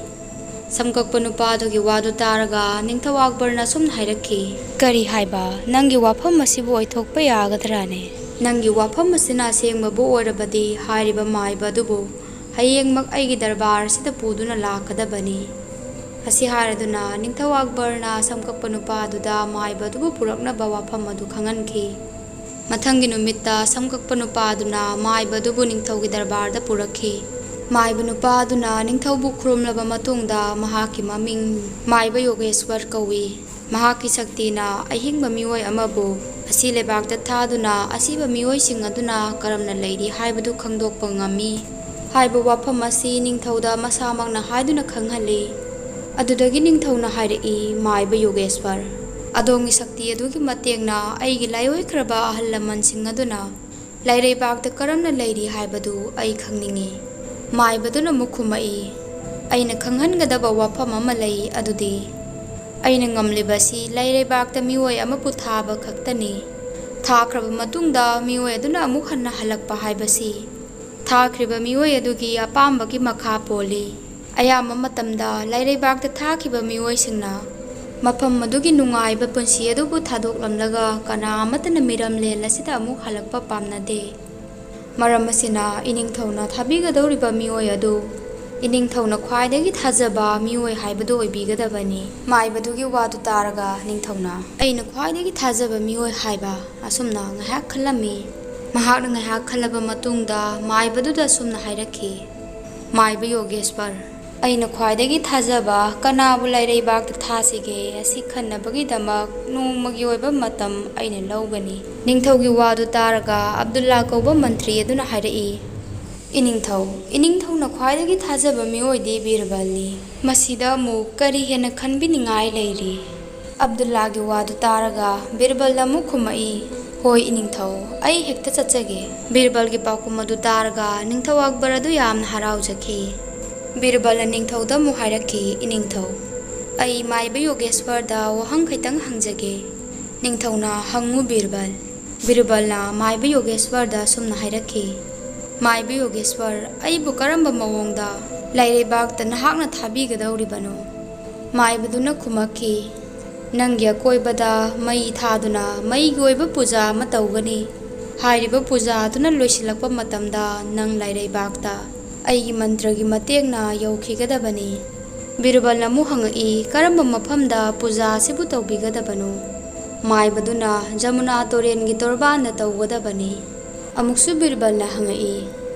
ꯁꯝꯀꯛꯄ ꯅꯨꯄꯥꯗꯨꯒꯤ ꯋꯥꯗꯨ ꯇꯥꯔꯒ ꯅꯤꯡꯊꯧ ꯑꯛꯕꯔꯅ ꯑꯁꯨꯝꯅ ꯍꯥꯏꯔꯛꯈꯤ, "ꯀꯔꯤ ꯍꯥꯏꯕ? ꯅꯪꯒꯤ ꯋꯥꯐꯝ ꯑꯁꯤꯕꯨ ꯑꯣꯏꯊꯣꯛꯄ ꯌꯥꯒꯗ꯭ꯔꯥꯅꯦ? ꯅꯪꯒꯤ ꯋꯥꯐꯝ ꯑꯁꯤꯅ ꯑꯁꯦꯡꯕꯕꯨ ꯑꯣꯏꯔꯕꯗꯤ ꯍꯥꯏꯔꯤꯕ ꯃꯥꯏꯕ ꯑꯗꯨꯕꯨ ꯍꯌꯦꯡꯃꯛ ꯑꯩꯒꯤ ꯗꯔꯕꯥꯔ ꯑꯁꯤꯗ ꯄꯨꯗꯨꯅ ꯂꯥꯛꯀꯗꯕꯅꯤ"꯫ ꯑꯁꯤ ꯍꯥꯏꯔꯗꯨꯅ ꯅꯤꯡꯊꯧ ꯑꯛꯕꯔꯅ ꯁꯝꯀꯛꯄ ꯅꯨꯄꯥꯗꯨꯗ ꯃꯥꯏꯕ ꯑꯗꯨꯕꯨ ꯄꯨꯔꯛꯅꯕ ꯋꯥꯐꯝ ꯑꯗꯨ ꯈꯪꯍꯟꯈꯤ꯫ ꯃꯊꯪꯒꯤ ꯅꯨꯃꯤꯠꯇ ꯁꯝꯀꯛꯄ ꯅꯨꯄꯥꯗꯨꯅ ꯃꯥꯏꯕ ꯑꯗꯨꯕꯨ ꯅꯤꯡꯊꯧꯒꯤ ꯗꯔꯕꯥꯔꯗ ꯄꯨꯔꯛꯈꯤ꯫ ꯃꯥꯏꯕ ꯅꯨꯄꯥ ꯑꯗꯨꯅ ꯅꯤꯡꯊꯧꯕꯨ ꯈꯨꯔꯨꯝꯂꯕ ꯃꯇꯨꯡꯗ ꯃꯍꯥꯛꯀꯤ ꯃꯃꯤꯡ ꯃꯥꯏꯕ ꯌꯣꯒꯦꯁ꯭ꯋꯔ ꯀꯧꯏ꯫ ꯃꯍꯥꯛꯀꯤ ꯁꯛꯇꯤꯅ ꯑꯍꯤꯡꯕ ꯃꯤꯑꯣꯏ ꯑꯃꯕꯨ ꯑꯁꯤ ꯂꯩꯕꯥꯛꯇ ꯊꯥꯗꯨꯅ ꯑꯁꯤꯕ ꯃꯤꯑꯣꯏꯁꯤꯡ ꯑꯗꯨꯅ ꯀꯔꯝꯅ ꯂꯩꯔꯤ ꯍꯥꯏꯕꯗꯨ ꯈꯪꯗꯣꯛꯄ ꯉꯝꯃꯤ ꯍꯥꯏꯕ ꯋꯥꯐꯝ ꯑꯁꯤ ꯅꯤꯡꯊꯧꯗ ꯃꯁꯥꯃꯛꯅ ꯍꯥꯏꯗꯨꯅ ꯈꯪꯍꯜꯂꯤ꯫ ꯑꯗꯨꯗꯒꯤ ꯅꯤꯡꯊꯧꯅ ꯍꯥꯏꯔꯛꯏ, "ꯃꯥꯏꯕ ꯌꯣꯒꯦꯁ꯭ꯋꯔ, ꯑꯗꯣꯝꯒꯤ ꯁꯛꯇꯤ ꯑꯗꯨꯒꯤ ꯃꯇꯦꯡꯅ ꯑꯩꯒꯤ ꯂꯥꯏꯑꯣꯏꯈ꯭ꯔꯕ ꯑꯍꯜ ꯂꯃꯟꯁꯤꯡ ꯑꯗꯨꯅ ꯂꯩꯔꯩꯕꯥꯛꯇ ꯀꯔꯝꯅ ꯂꯩꯔꯤ ꯍꯥꯏꯕꯗꯨ ꯑꯩ ꯈꯪꯅꯤꯡꯏ"꯫ ꯃꯥꯏꯕꯗꯨꯅ ꯑꯃꯨꯛ ꯈꯨꯝꯃꯛꯏ, "ꯑꯩꯅ ꯈꯪꯍꯟꯒꯗꯕ ꯋꯥꯐꯝ ꯑꯃ ꯂꯩ, ꯑꯗꯨꯗꯤ ꯑꯩꯅ ꯉꯝꯂꯤꯕꯁꯤ ꯂꯩꯔꯩꯕꯥꯛꯇ ꯃꯤꯑꯣꯏ ꯑꯃꯕꯨ ꯊꯥꯕ ꯈꯛꯇꯅꯤ꯫ ꯊꯥꯈ꯭ꯔꯕ ꯃꯇꯨꯡꯗ ꯃꯤꯑꯣꯏ ꯑꯗꯨꯅ ꯑꯃꯨꯛ ꯍꯟꯅ ꯍꯜꯂꯛꯄ ꯍꯥꯏꯕꯁꯤ ꯊꯥꯈ꯭ꯔꯤꯕ ꯃꯤꯑꯣꯏ ꯑꯗꯨꯒꯤ ꯑꯄꯥꯝꯕꯒꯤ ꯃꯈꯥ ꯄꯣꯜꯂꯤ꯫ ꯑꯌꯥꯝꯕ ꯃꯇꯝꯗ ꯂꯩꯔꯩꯕꯥꯛꯇ ꯊꯥꯈꯤꯕ ꯃꯤꯑꯣꯏꯁꯤꯡꯅ ꯃꯐꯝ ꯑꯗꯨꯒꯤ ꯅꯨꯡꯉꯥꯏꯕ ꯄꯨꯟꯁꯤ ꯑꯗꯨꯕꯨ ꯊꯥꯗꯣꯛꯂꯝꯂꯒ ꯀꯅꯥ ꯑꯃꯠꯇꯅ ꯃꯤꯔꯝꯂꯦꯟ ꯑꯁꯤꯗ ꯑꯃꯨꯛ ꯍꯜꯂꯛꯄ ꯄꯥꯝꯅꯗꯦ꯫ ꯃꯔꯝ ꯑꯁꯤꯅ ꯏꯅꯤꯡꯊꯧꯅ ꯊꯥꯕꯤꯒꯗꯧꯔꯤꯕ ꯃꯤꯑꯣꯏ ꯑꯗꯨ ꯏꯅꯤꯡꯊꯧꯅ ꯈ꯭ꯋꯥꯏꯗꯒꯤ ꯊꯥꯖꯕ ꯃꯤꯑꯣꯏ ꯍꯥꯏꯕꯗꯨ ꯑꯣꯏꯕꯤꯒꯗꯕꯅꯤ"꯫ ꯃꯥꯏꯕꯗꯨꯒꯤ ꯋꯥꯗꯨ ꯇꯥꯔꯒ ꯅꯤꯡꯊꯧꯅ, "ꯑꯩꯅ ꯈ꯭ꯋꯥꯏꯗꯒꯤ ꯊꯥꯖꯕ ꯃꯤꯑꯣꯏ" ꯍꯥꯏꯕ ꯑꯁꯨꯝꯅ ꯉꯥꯏꯍꯥꯛ ꯈꯜꯂꯝꯃꯤ꯫ ꯃꯍꯥꯛꯅ ꯉꯥꯏꯍꯥꯛ ꯈꯜꯂꯕ ꯃꯇꯨꯡꯗ ꯃꯥꯏꯕꯗꯨꯗ ꯑꯁꯨꯝꯅ ꯍꯥꯏꯔꯛꯈꯤ, "ꯃꯥꯏꯕ ꯌꯣꯒꯦꯁ꯭ꯋꯔ, ꯑꯩꯅ ꯈ꯭ꯋꯥꯏꯗꯒꯤ ꯊꯥꯖꯕ ꯀꯅꯥꯕꯨ ꯂꯩꯔꯩꯕꯥꯛꯇ ꯊꯥꯁꯤꯒꯦ? ꯑꯁꯤ ꯈꯟꯅꯕꯒꯤꯗꯃꯛ ꯅꯣꯡꯃꯒꯤ ꯑꯣꯏꯕ ꯃꯇꯝ ꯑꯩꯅ ꯂꯧꯒꯅꯤ"꯫ ꯅꯤꯡꯊꯧꯒꯤ ꯋꯥꯗꯨ ꯇꯥꯔꯒ ꯑꯕꯗꯨꯜꯂꯥ ꯀꯧꯕ ꯃꯟꯇ꯭ꯔꯤ ꯑꯗꯨꯅ ꯍꯥꯏꯔꯛꯏ, "ꯏꯅꯤꯡꯊꯧ, ꯏꯅꯤꯡꯊꯧꯅ ꯈ꯭ꯋꯥꯏꯗꯒꯤ ꯊꯥꯖꯕ ꯃꯤꯑꯣꯏꯗꯤ ꯕꯤꯔꯕꯜꯅꯤ꯫ ꯃꯁꯤꯗ ꯑꯃꯨꯛ ꯀꯔꯤ ꯍꯦꯟꯅ ꯈꯟꯕꯤꯅꯤꯡꯉꯥꯏ ꯂꯩꯔꯤ?" ꯑꯕꯗꯨꯜꯂꯥꯒꯤ ꯋꯥꯗꯨ ꯇꯥꯔꯒ ꯕꯤꯔꯕꯜꯅ ꯑꯃꯨꯛ ꯈꯨꯝꯃꯛꯏ, ꯍꯣꯏ ꯏꯅꯤꯡꯊꯧ, ꯑꯩ ꯍꯦꯛꯇ ꯆꯠꯆꯒꯦ꯫ ꯕꯤꯔꯕꯜꯒꯤ ꯄꯥꯎꯈꯨꯝ ꯑꯗꯨ ꯇꯥꯔꯒ ꯅꯤꯡꯊꯧ ꯑꯛꯕꯔ ꯑꯗꯨ ꯌꯥꯝꯅ ꯍꯔꯥꯎꯖꯈꯤ꯫ ꯕꯤꯔꯕꯜꯅ ꯅꯤꯡꯊꯧꯗ ꯑꯃꯨꯛ ꯍꯥꯏꯔꯛꯈꯤ, "ꯏꯅꯤꯡꯊꯧ, ꯑꯩ ꯃꯥꯏꯕ ꯌꯣꯒꯦꯁ꯭ꯋꯔꯗ ꯋꯥꯍꯪ ꯈꯤꯇꯪ ꯍꯪꯖꯒꯦ꯫" ꯅꯤꯡꯊꯧꯅ, "ꯍꯪꯉꯨ ꯕꯤꯔꯕꯜ꯫" ꯕꯤꯔꯕꯜꯅ ꯃꯥꯏꯕ ꯌꯣꯒꯦꯁ꯭ꯋꯔꯗ ꯑꯁꯨꯝꯅ ꯍꯥꯏꯔꯛꯈꯤ, "ꯃꯥꯏꯕ ꯌꯣꯒꯦꯁ꯭ꯋꯔ, ꯑꯩꯕꯨ ꯀꯔꯝꯕ ꯃꯑꯣꯡꯗ ꯂꯥꯏꯔꯩꯕꯥꯛꯇ ꯅꯍꯥꯛꯅ ꯊꯥꯕꯤꯒꯗꯧꯔꯤꯕꯅꯣ?" ꯃꯥꯏꯕꯗꯨꯅ ꯈꯨꯝꯃꯛꯈꯤ, "ꯅꯪꯒꯤ ꯑꯀꯣꯏꯕꯗ ꯃꯩ ꯊꯥꯗꯨꯅ ꯃꯩꯒꯤ ꯑꯣꯏꯕ ꯄꯨꯖꯥ ꯑꯃ ꯇꯧꯒꯅꯤ꯫ ꯍꯥꯏꯔꯤꯕ ꯄꯨꯖꯥ ꯑꯗꯨꯅ ꯂꯣꯏꯁꯤꯜꯂꯛꯄ ꯃꯇꯝꯗ ꯅꯪ ꯂꯥꯏꯔꯩꯕꯥꯛꯇ ꯑꯩꯒꯤ ꯃꯟꯇ꯭ꯔꯒꯤ ꯃꯇꯦꯡꯅ ꯌꯧꯈꯤꯒꯗꯕꯅꯤ꯫" ꯕꯤꯔꯕꯜꯅ ꯑꯃꯨꯛ ꯍꯪꯉꯛꯏ, "ꯀꯔꯝꯕ ꯃꯐꯝꯗ ꯄꯨꯖꯥ ꯑꯁꯤꯕꯨ ꯇꯧꯕꯤꯒꯗꯕꯅꯣ?" ꯃꯥꯏꯕꯗꯨꯅ, "ꯖꯃꯨꯅꯥ ꯇꯨꯔꯦꯜꯒꯤ ꯇꯣꯔꯕꯥꯟꯗ ꯇꯧꯒꯗꯕꯅꯤ꯫" ꯑꯃꯨꯛꯁꯨ ꯕꯤꯔꯕꯜꯅ ꯍꯪꯉꯛꯏ,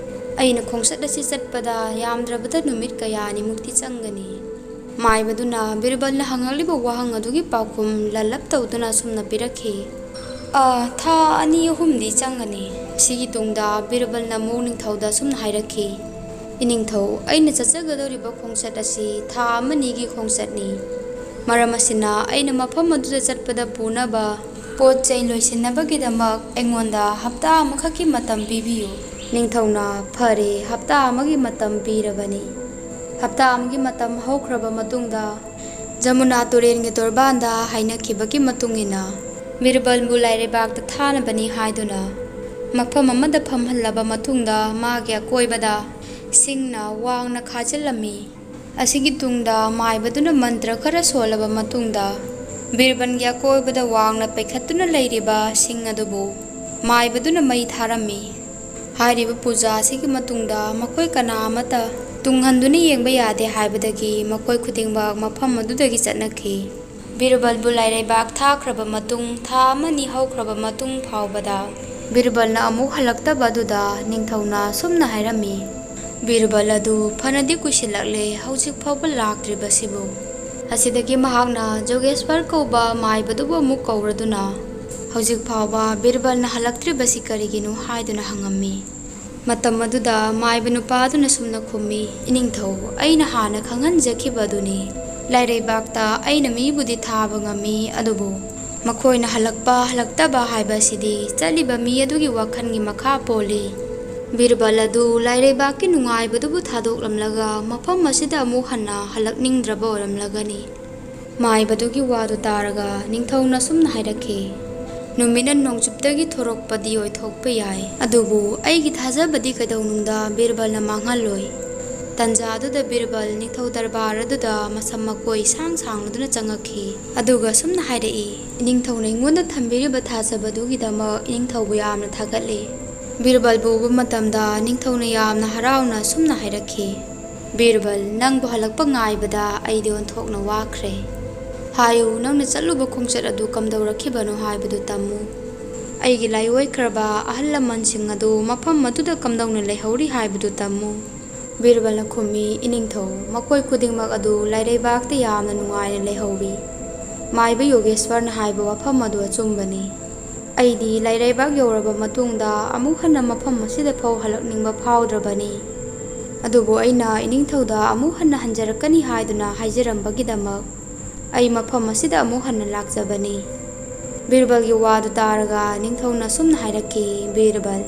"ꯑꯩꯅ ꯈꯣꯡꯆꯠ ꯑꯁꯤ ꯆꯠꯄꯗ ꯌꯥꯝꯗ꯭ꯔꯕꯗ ꯅꯨꯃꯤꯠ ꯀꯌꯥꯅꯤꯃꯨꯛꯇꯤ ꯆꯪꯒꯅꯤ?" ꯃꯥꯏꯕꯗꯨꯅ ꯕꯤꯔꯕꯜꯅ ꯍꯪꯂꯛꯂꯤꯕ ꯋꯥꯍꯪ ꯑꯗꯨꯒꯤ ꯄꯥꯎꯈꯨꯝ ꯂꯜꯂꯞ ꯇꯧꯗꯨꯅ ꯑꯁꯨꯝꯅ ꯄꯤꯔꯛꯈꯤ, "ꯑ, ꯊꯥ ꯑꯅꯤ ꯑꯍꯨꯝꯗꯤ ꯆꯪꯒꯅꯤ꯫" ꯁꯤꯒꯤ ꯇꯨꯡꯗ ꯕꯤꯔꯕꯜꯅ ꯑꯃꯨꯛ ꯅꯤꯡꯊꯧꯗ ꯑꯁꯨꯝꯅ ꯍꯥꯏꯔꯛꯈꯤ, "ꯏꯅꯤꯡꯊꯧ, ꯑꯩꯅ ꯆꯠꯆꯒꯗꯧꯔꯤꯕ ꯈꯣꯡꯆꯠ ꯑꯁꯤ ꯊꯥ ꯑꯃꯅꯤꯒꯤ ꯈꯣꯡꯆꯠꯅꯤ꯫ ꯃꯔꯝ ꯑꯁꯤꯅ ꯑꯩꯅ ꯃꯐꯝ ꯑꯗꯨꯗ ꯆꯠꯄꯗ ꯄꯨꯅꯕ ꯄꯣꯠ ꯆꯩ ꯂꯣꯏꯁꯤꯟꯅꯕꯒꯤꯗꯃꯛ ꯑꯩꯉꯣꯟꯗ ꯍꯞꯇꯥ ꯑꯃꯈꯛꯀꯤ ꯃꯇꯝ ꯄꯤꯕꯤꯌꯨ꯫" ꯅꯤꯡꯊꯧꯅ, "ꯐꯔꯦ, ꯍꯞꯇꯥ ꯑꯃꯒꯤ ꯃꯇꯝ ꯄꯤꯔꯕꯅꯤ꯫" ꯍꯞꯇꯥ ꯑꯃꯒꯤ ꯃꯇꯝ ꯍꯧꯈ꯭ꯔꯕ ꯃꯇꯨꯡꯗ, ꯖꯃꯨꯅꯥ ꯇꯨꯔꯦꯜꯒꯤ ꯇꯣꯔꯕꯥꯟꯗ ꯍꯥꯏꯅꯈꯤꯕꯒꯤ ꯃꯇꯨꯡ ꯏꯟꯅ, ꯕꯤꯔꯕꯜꯕꯨ ꯂꯥꯏꯔꯩꯕꯥꯛꯇ ꯊꯥꯅꯕꯅꯤ ꯍꯥꯏꯗꯨꯅ ꯃꯐꯝ ꯑꯃꯗ ꯐꯝꯍꯜꯂꯕ ꯃꯇꯨꯡꯗ, ꯃꯥꯒꯤ ꯑꯀꯣꯏꯕꯗ ꯁꯤꯡꯅ ꯋꯥꯡꯅ ꯈꯥꯖꯤꯜꯂꯝꯃꯤ꯫ ꯑꯁꯤꯒꯤ ꯇꯨꯡꯗ ꯃꯥꯏꯕꯗꯨꯅ ꯃꯟꯇ꯭ꯔ ꯈꯔ ꯁꯣꯜꯂꯕ ꯃꯇꯨꯡꯗ, ꯕꯤꯔꯕꯜꯒꯤ ꯑꯀꯣꯏꯕꯗ ꯋꯥꯡꯅ ꯄꯩꯈꯠꯇꯨꯅ ꯂꯩꯔꯤꯕ ꯁꯤꯡ ꯑꯗꯨꯕꯨ ꯃꯥꯏꯕꯗꯨꯅ ꯃꯩ ꯊꯥꯔꯝꯃꯤ꯫ ꯍꯥꯏꯔꯤꯕ ꯄꯨꯖꯥ ꯑꯁꯤꯒꯤ ꯃꯇꯨꯡꯗ ꯃꯈꯣꯏ ꯀꯅꯥ ꯑꯃꯠꯇ ꯇꯨꯡꯍꯟꯗꯨꯅ ꯌꯦꯡꯕ ꯌꯥꯗꯦ ꯍꯥꯏꯕꯗꯒꯤ ꯃꯈꯣꯏ ꯈꯨꯗꯤꯡꯃꯛ ꯃꯐꯝ ꯑꯗꯨꯗꯒꯤ ꯆꯠꯅꯈꯤ꯫ ꯕꯤꯔꯕꯜꯕꯨ ꯂꯥꯏꯔꯩꯕꯥꯛ ꯊꯥꯈ꯭ꯔꯕ ꯃꯇꯨꯡ, ꯊꯥ ꯑꯃꯅꯤ ꯍꯧꯈ꯭ꯔꯕ ꯃꯇꯨꯡ ꯐꯥꯎꯕꯗ ꯕꯤꯔꯕꯜꯅ ꯑꯃꯨꯛ ꯍꯜꯂꯛꯇꯕ ꯑꯗꯨꯗ ꯅꯤꯡꯊꯧꯅ ꯁꯨꯝꯅ ꯍꯥꯏꯔꯝꯃꯤ, "ꯕꯤꯔꯕꯜ ꯑꯗꯨ ꯐꯅꯗꯤ ꯀꯨꯏꯁꯤꯜꯂꯛꯂꯦ, ꯍꯧꯖꯤꯛ ꯐꯥꯎꯕ ꯂꯥꯛꯇ꯭ꯔꯤꯕꯁꯤꯕꯨ?" ꯑꯁꯤꯗꯒꯤ ꯃꯍꯥꯛꯅ ꯖꯣꯒꯦꯁ꯭ꯋꯔ ꯀꯧꯕ ꯃꯥꯏꯕꯗꯨꯕꯨ ꯑꯃꯨꯛ ꯀꯧꯔꯗꯨꯅ, "ꯍꯧꯖꯤꯛ ꯐꯥꯎꯕ ꯕꯤꯔꯕꯜꯅ ꯍꯜꯂꯛꯇ꯭ꯔꯤꯕꯁꯤ ꯀꯔꯤꯒꯤꯅꯣ?" ꯍꯥꯏꯗꯨꯅ ꯍꯪꯉꯝꯃꯤ꯫ ꯃꯇꯝ ꯑꯗꯨꯗ ꯃꯥꯏꯕ ꯅꯨꯄꯥ ꯑꯗꯨꯅ ꯁꯨꯝꯅ ꯈꯨꯝꯃꯤ, "ꯏꯅꯤꯡꯊꯧ, ꯑꯩꯅ ꯍꯥꯟꯅ ꯈꯪꯍꯟꯖꯈꯤꯕ ꯑꯗꯨꯅꯤ꯫ ꯂꯥꯏꯔꯩꯕꯥꯛꯇ ꯑꯩꯅ ꯃꯤꯕꯨꯗꯤ ꯊꯥꯕ ꯉꯝꯃꯤ, ꯑꯗꯨꯕꯨ ꯃꯈꯣꯏꯅ ꯍꯜꯂꯛꯄ ꯍꯜꯂꯛꯇꯕ ꯍꯥꯏꯕꯁꯤꯗꯤ ꯆꯠꯂꯤꯕ ꯃꯤ ꯑꯗꯨꯒꯤ ꯋꯥꯈꯜꯒꯤ ꯃꯈꯥ ꯄꯣꯜꯂꯤ꯫ ꯕꯤꯔꯕꯜ ꯑꯗꯨ ꯂꯥꯏꯔꯩꯕꯥꯛꯀꯤ ꯅꯨꯡꯉꯥꯏꯕꯗꯨꯕꯨ ꯊꯥꯗꯣꯛꯂꯝꯂꯒ ꯃꯐꯝ ꯑꯁꯤꯗ ꯑꯃꯨꯛ ꯍꯟꯅ ꯍꯜꯂꯛꯅꯤꯡꯗ꯭ꯔꯕ ꯑꯣꯏꯔꯝꯂꯒꯅꯤ꯫ ꯃꯥꯏꯕꯗꯨꯒꯤ ꯋꯥꯗꯨ ꯇꯥꯔꯒ ꯅꯤꯡꯊꯧꯅ ꯑꯁꯨꯝꯅ ꯍꯥꯏꯔꯛꯈꯤ, "ꯅꯨꯃꯤꯠꯅ ꯅꯣꯡꯆꯨꯞꯇꯒꯤ ꯊꯣꯔꯛꯄꯗꯤ ꯑꯣꯏꯊꯣꯛꯄ ꯌꯥꯏ, ꯑꯗꯨꯕꯨ ꯑꯩꯒꯤ ꯊꯥꯖꯕꯗꯤ ꯀꯩꯗꯧꯅꯨꯡꯗ ꯕꯤꯔꯕꯜꯅ ꯃꯥꯡꯍꯜꯂꯣꯏ꯫" ꯇꯟꯖꯥꯗꯨꯗ ꯕꯤꯔꯕꯜ ꯅꯤꯡꯊꯧ ꯗꯔꯕꯥꯔ ꯑꯗꯨꯗ ꯃꯁꯝ ꯃꯀꯣꯏ ꯏꯁꯥꯡ ꯁꯥꯡꯂꯗꯨꯅ ꯆꯪꯉꯛꯈꯤ, ꯑꯗꯨꯒ ꯑꯁꯨꯝꯅ ꯍꯥꯏꯔꯛꯏ, "ꯏꯅꯤꯡꯊꯧꯅ ꯑꯩꯉꯣꯟꯗ ꯊꯝꯕꯤꯔꯤꯕ ꯊꯥꯖꯕꯗꯨꯒꯤꯗꯃꯛ ꯏꯅꯤꯡꯊꯧꯕꯨ ꯌꯥꯝꯅ ꯊꯥꯒꯠꯂꯤ꯫" ꯕꯤꯔꯕꯜꯕꯨ ꯎꯕ ꯃꯇꯝꯗ ꯅꯤꯡꯊꯧꯅ ꯌꯥꯝꯅ ꯍꯔꯥꯎꯅ ꯑꯁꯨꯝꯅ ꯍꯥꯏꯔꯛꯈꯤ, "ꯕꯤꯔꯕꯜ, ꯅꯪꯕꯨ ꯍꯜꯂꯛꯄ ꯉꯥꯏꯕꯗ ꯑꯩꯗꯤ ꯑꯣꯟꯊꯣꯛꯅ ꯋꯥꯈ꯭ꯔꯦ꯫ ꯍꯥꯏꯌꯨ, ꯅꯪꯅ ꯆꯠꯂꯨꯕ ꯈꯣꯡꯆꯠ ꯑꯗꯨ ꯀꯝꯗꯧꯔꯛꯈꯤꯕꯅꯣ ꯍꯥꯏꯕꯗꯨ ꯇꯝꯃꯨ꯫ ꯑꯩꯒꯤ ꯂꯥꯏꯑꯣꯏꯈ꯭ꯔꯕ ꯑꯍꯜ ꯂꯃꯟꯁꯤꯡ ꯑꯗꯨ ꯃꯐꯝ ꯑꯗꯨꯗ ꯀꯝꯗꯧꯅ ꯂꯩꯍꯧꯔꯤ ꯍꯥꯏꯕꯗꯨ ꯇꯝꯃꯨ꯫" ꯕꯤꯔꯕꯜꯅ ꯈꯨꯝꯃꯤ, "ꯏꯅꯤꯡꯊꯧ, ꯃꯈꯣꯏ ꯈꯨꯗꯤꯡꯃꯛ ꯑꯗꯨ ꯂꯥꯏꯔꯩꯕꯥꯛꯇ ꯌꯥꯝꯅ ꯅꯨꯡꯉꯥꯏꯅ ꯂꯩꯍꯧꯔꯤ꯫" ꯃꯥꯏꯕ ꯌꯣꯒꯦꯁ꯭ꯋꯔꯅ ꯍꯥꯏꯕ ꯋꯥꯐꯝ ꯑꯗꯨ ꯑꯆꯨꯝꯕꯅꯤ꯫ ꯑꯩꯗꯤ ꯂꯥꯏꯔꯩꯕꯥꯛ ꯌꯧꯔꯕ ꯃꯇꯨꯡꯗ ꯑꯃꯨꯛ ꯍꯟꯅ ꯃꯐꯝ ꯑꯁꯤꯗ ꯐꯥꯎ ꯍꯜꯂꯛꯅꯤꯡꯕ ꯐꯥꯎꯗ꯭ꯔꯕꯅꯤ꯫ ꯑꯗꯨꯕꯨ ꯑꯩꯅ ꯏꯅꯤꯡꯊꯧꯗ ꯑꯃꯨꯛ ꯍꯟꯅ ꯍꯟꯖꯔꯛꯀꯅꯤ ꯍꯥꯏꯗꯨꯅ ꯍꯥꯏꯖꯔꯝꯕꯒꯤꯗꯃꯛ ꯑꯩ ꯃꯐꯝ ꯑꯁꯤꯗ ꯑꯃꯨꯛ ꯍꯟꯅ ꯂꯥꯛꯆꯕꯅꯤ꯫ ꯕꯤꯔꯕꯜꯒꯤ ꯋꯥꯗꯨ ꯇꯥꯔꯒ ꯅꯤꯡꯊꯧꯅ ꯑꯁꯨꯝꯅ ꯍꯥꯏꯔꯛꯈꯤ, "ꯕꯤꯔꯕꯜ,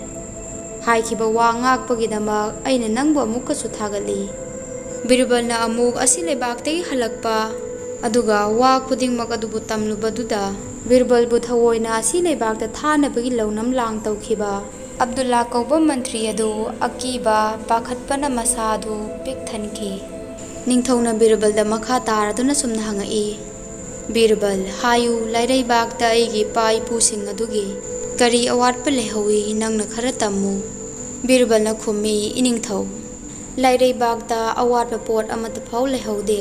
ꯍꯥꯏꯈꯤꯕ ꯋꯥ ꯉꯥꯛꯄꯒꯤꯗꯃꯛ ꯑꯩꯅ ꯅꯪꯕꯨ ꯑꯃꯨꯛꯀꯁꯨ ꯊꯥꯒꯠꯂꯤ꯫" ꯕꯤꯔꯕꯜꯅ ꯑꯃꯨꯛ ꯑꯁꯤ ꯂꯩꯕꯥꯛꯇꯒꯤ ꯍꯜꯂꯛꯄ, ꯑꯗꯨꯒ ꯋꯥ ꯈꯨꯗꯤꯡꯃꯛ ꯑꯗꯨꯕꯨ ꯇꯝꯂꯨꯕꯗꯨꯗ ꯕꯤꯔꯕꯜꯕꯨ ꯊꯑꯣꯏꯅ ꯑꯁꯤ ꯂꯩꯕꯥꯛꯇ ꯊꯥꯅꯕꯒꯤ ꯂꯧꯅꯝ ꯂꯥꯡ ꯇꯧꯈꯤꯕ ꯑꯕꯗꯨꯜꯂꯥ ꯀꯧꯕ ꯃꯟꯇ꯭ꯔꯤ ꯑꯗꯨ ꯑꯀꯤꯕ ꯄꯥꯈꯠꯄꯅ ꯃꯁꯥ ꯑꯗꯨ ꯄꯤꯛ ꯊꯟꯈꯤ꯫ ꯅꯤꯡꯊꯧꯅ ꯕꯤꯔꯕꯜꯗ ꯃꯈꯥ ꯇꯥꯔꯗꯨꯅ ꯁꯨꯝꯅ ꯍꯪꯉꯛꯏ, "ꯕꯤꯔꯕꯜ, ꯍꯥꯏꯌꯨ, ꯂꯥꯏꯔꯩꯕꯥꯛꯇ ꯑꯩꯒꯤ ꯏꯄꯥ ꯏꯄꯨꯁꯤꯡ ꯑꯗꯨꯒꯤ ꯀꯔꯤ ꯑꯋꯥꯠꯄ ꯂꯩꯍꯧꯏ, ꯅꯪꯅ ꯈꯔ ꯇꯝꯃꯨ꯫" ꯕꯤꯔꯕꯜꯅ ꯈꯨꯝꯃꯤ, "ꯏꯅꯤꯡꯊꯧ, ꯂꯥꯏꯔꯩꯕꯥꯛꯇ ꯑꯋꯥꯠꯄ ꯄꯣꯠ ꯑꯃꯠꯇ ꯐꯥꯎ ꯂꯩꯍꯧꯗꯦ꯫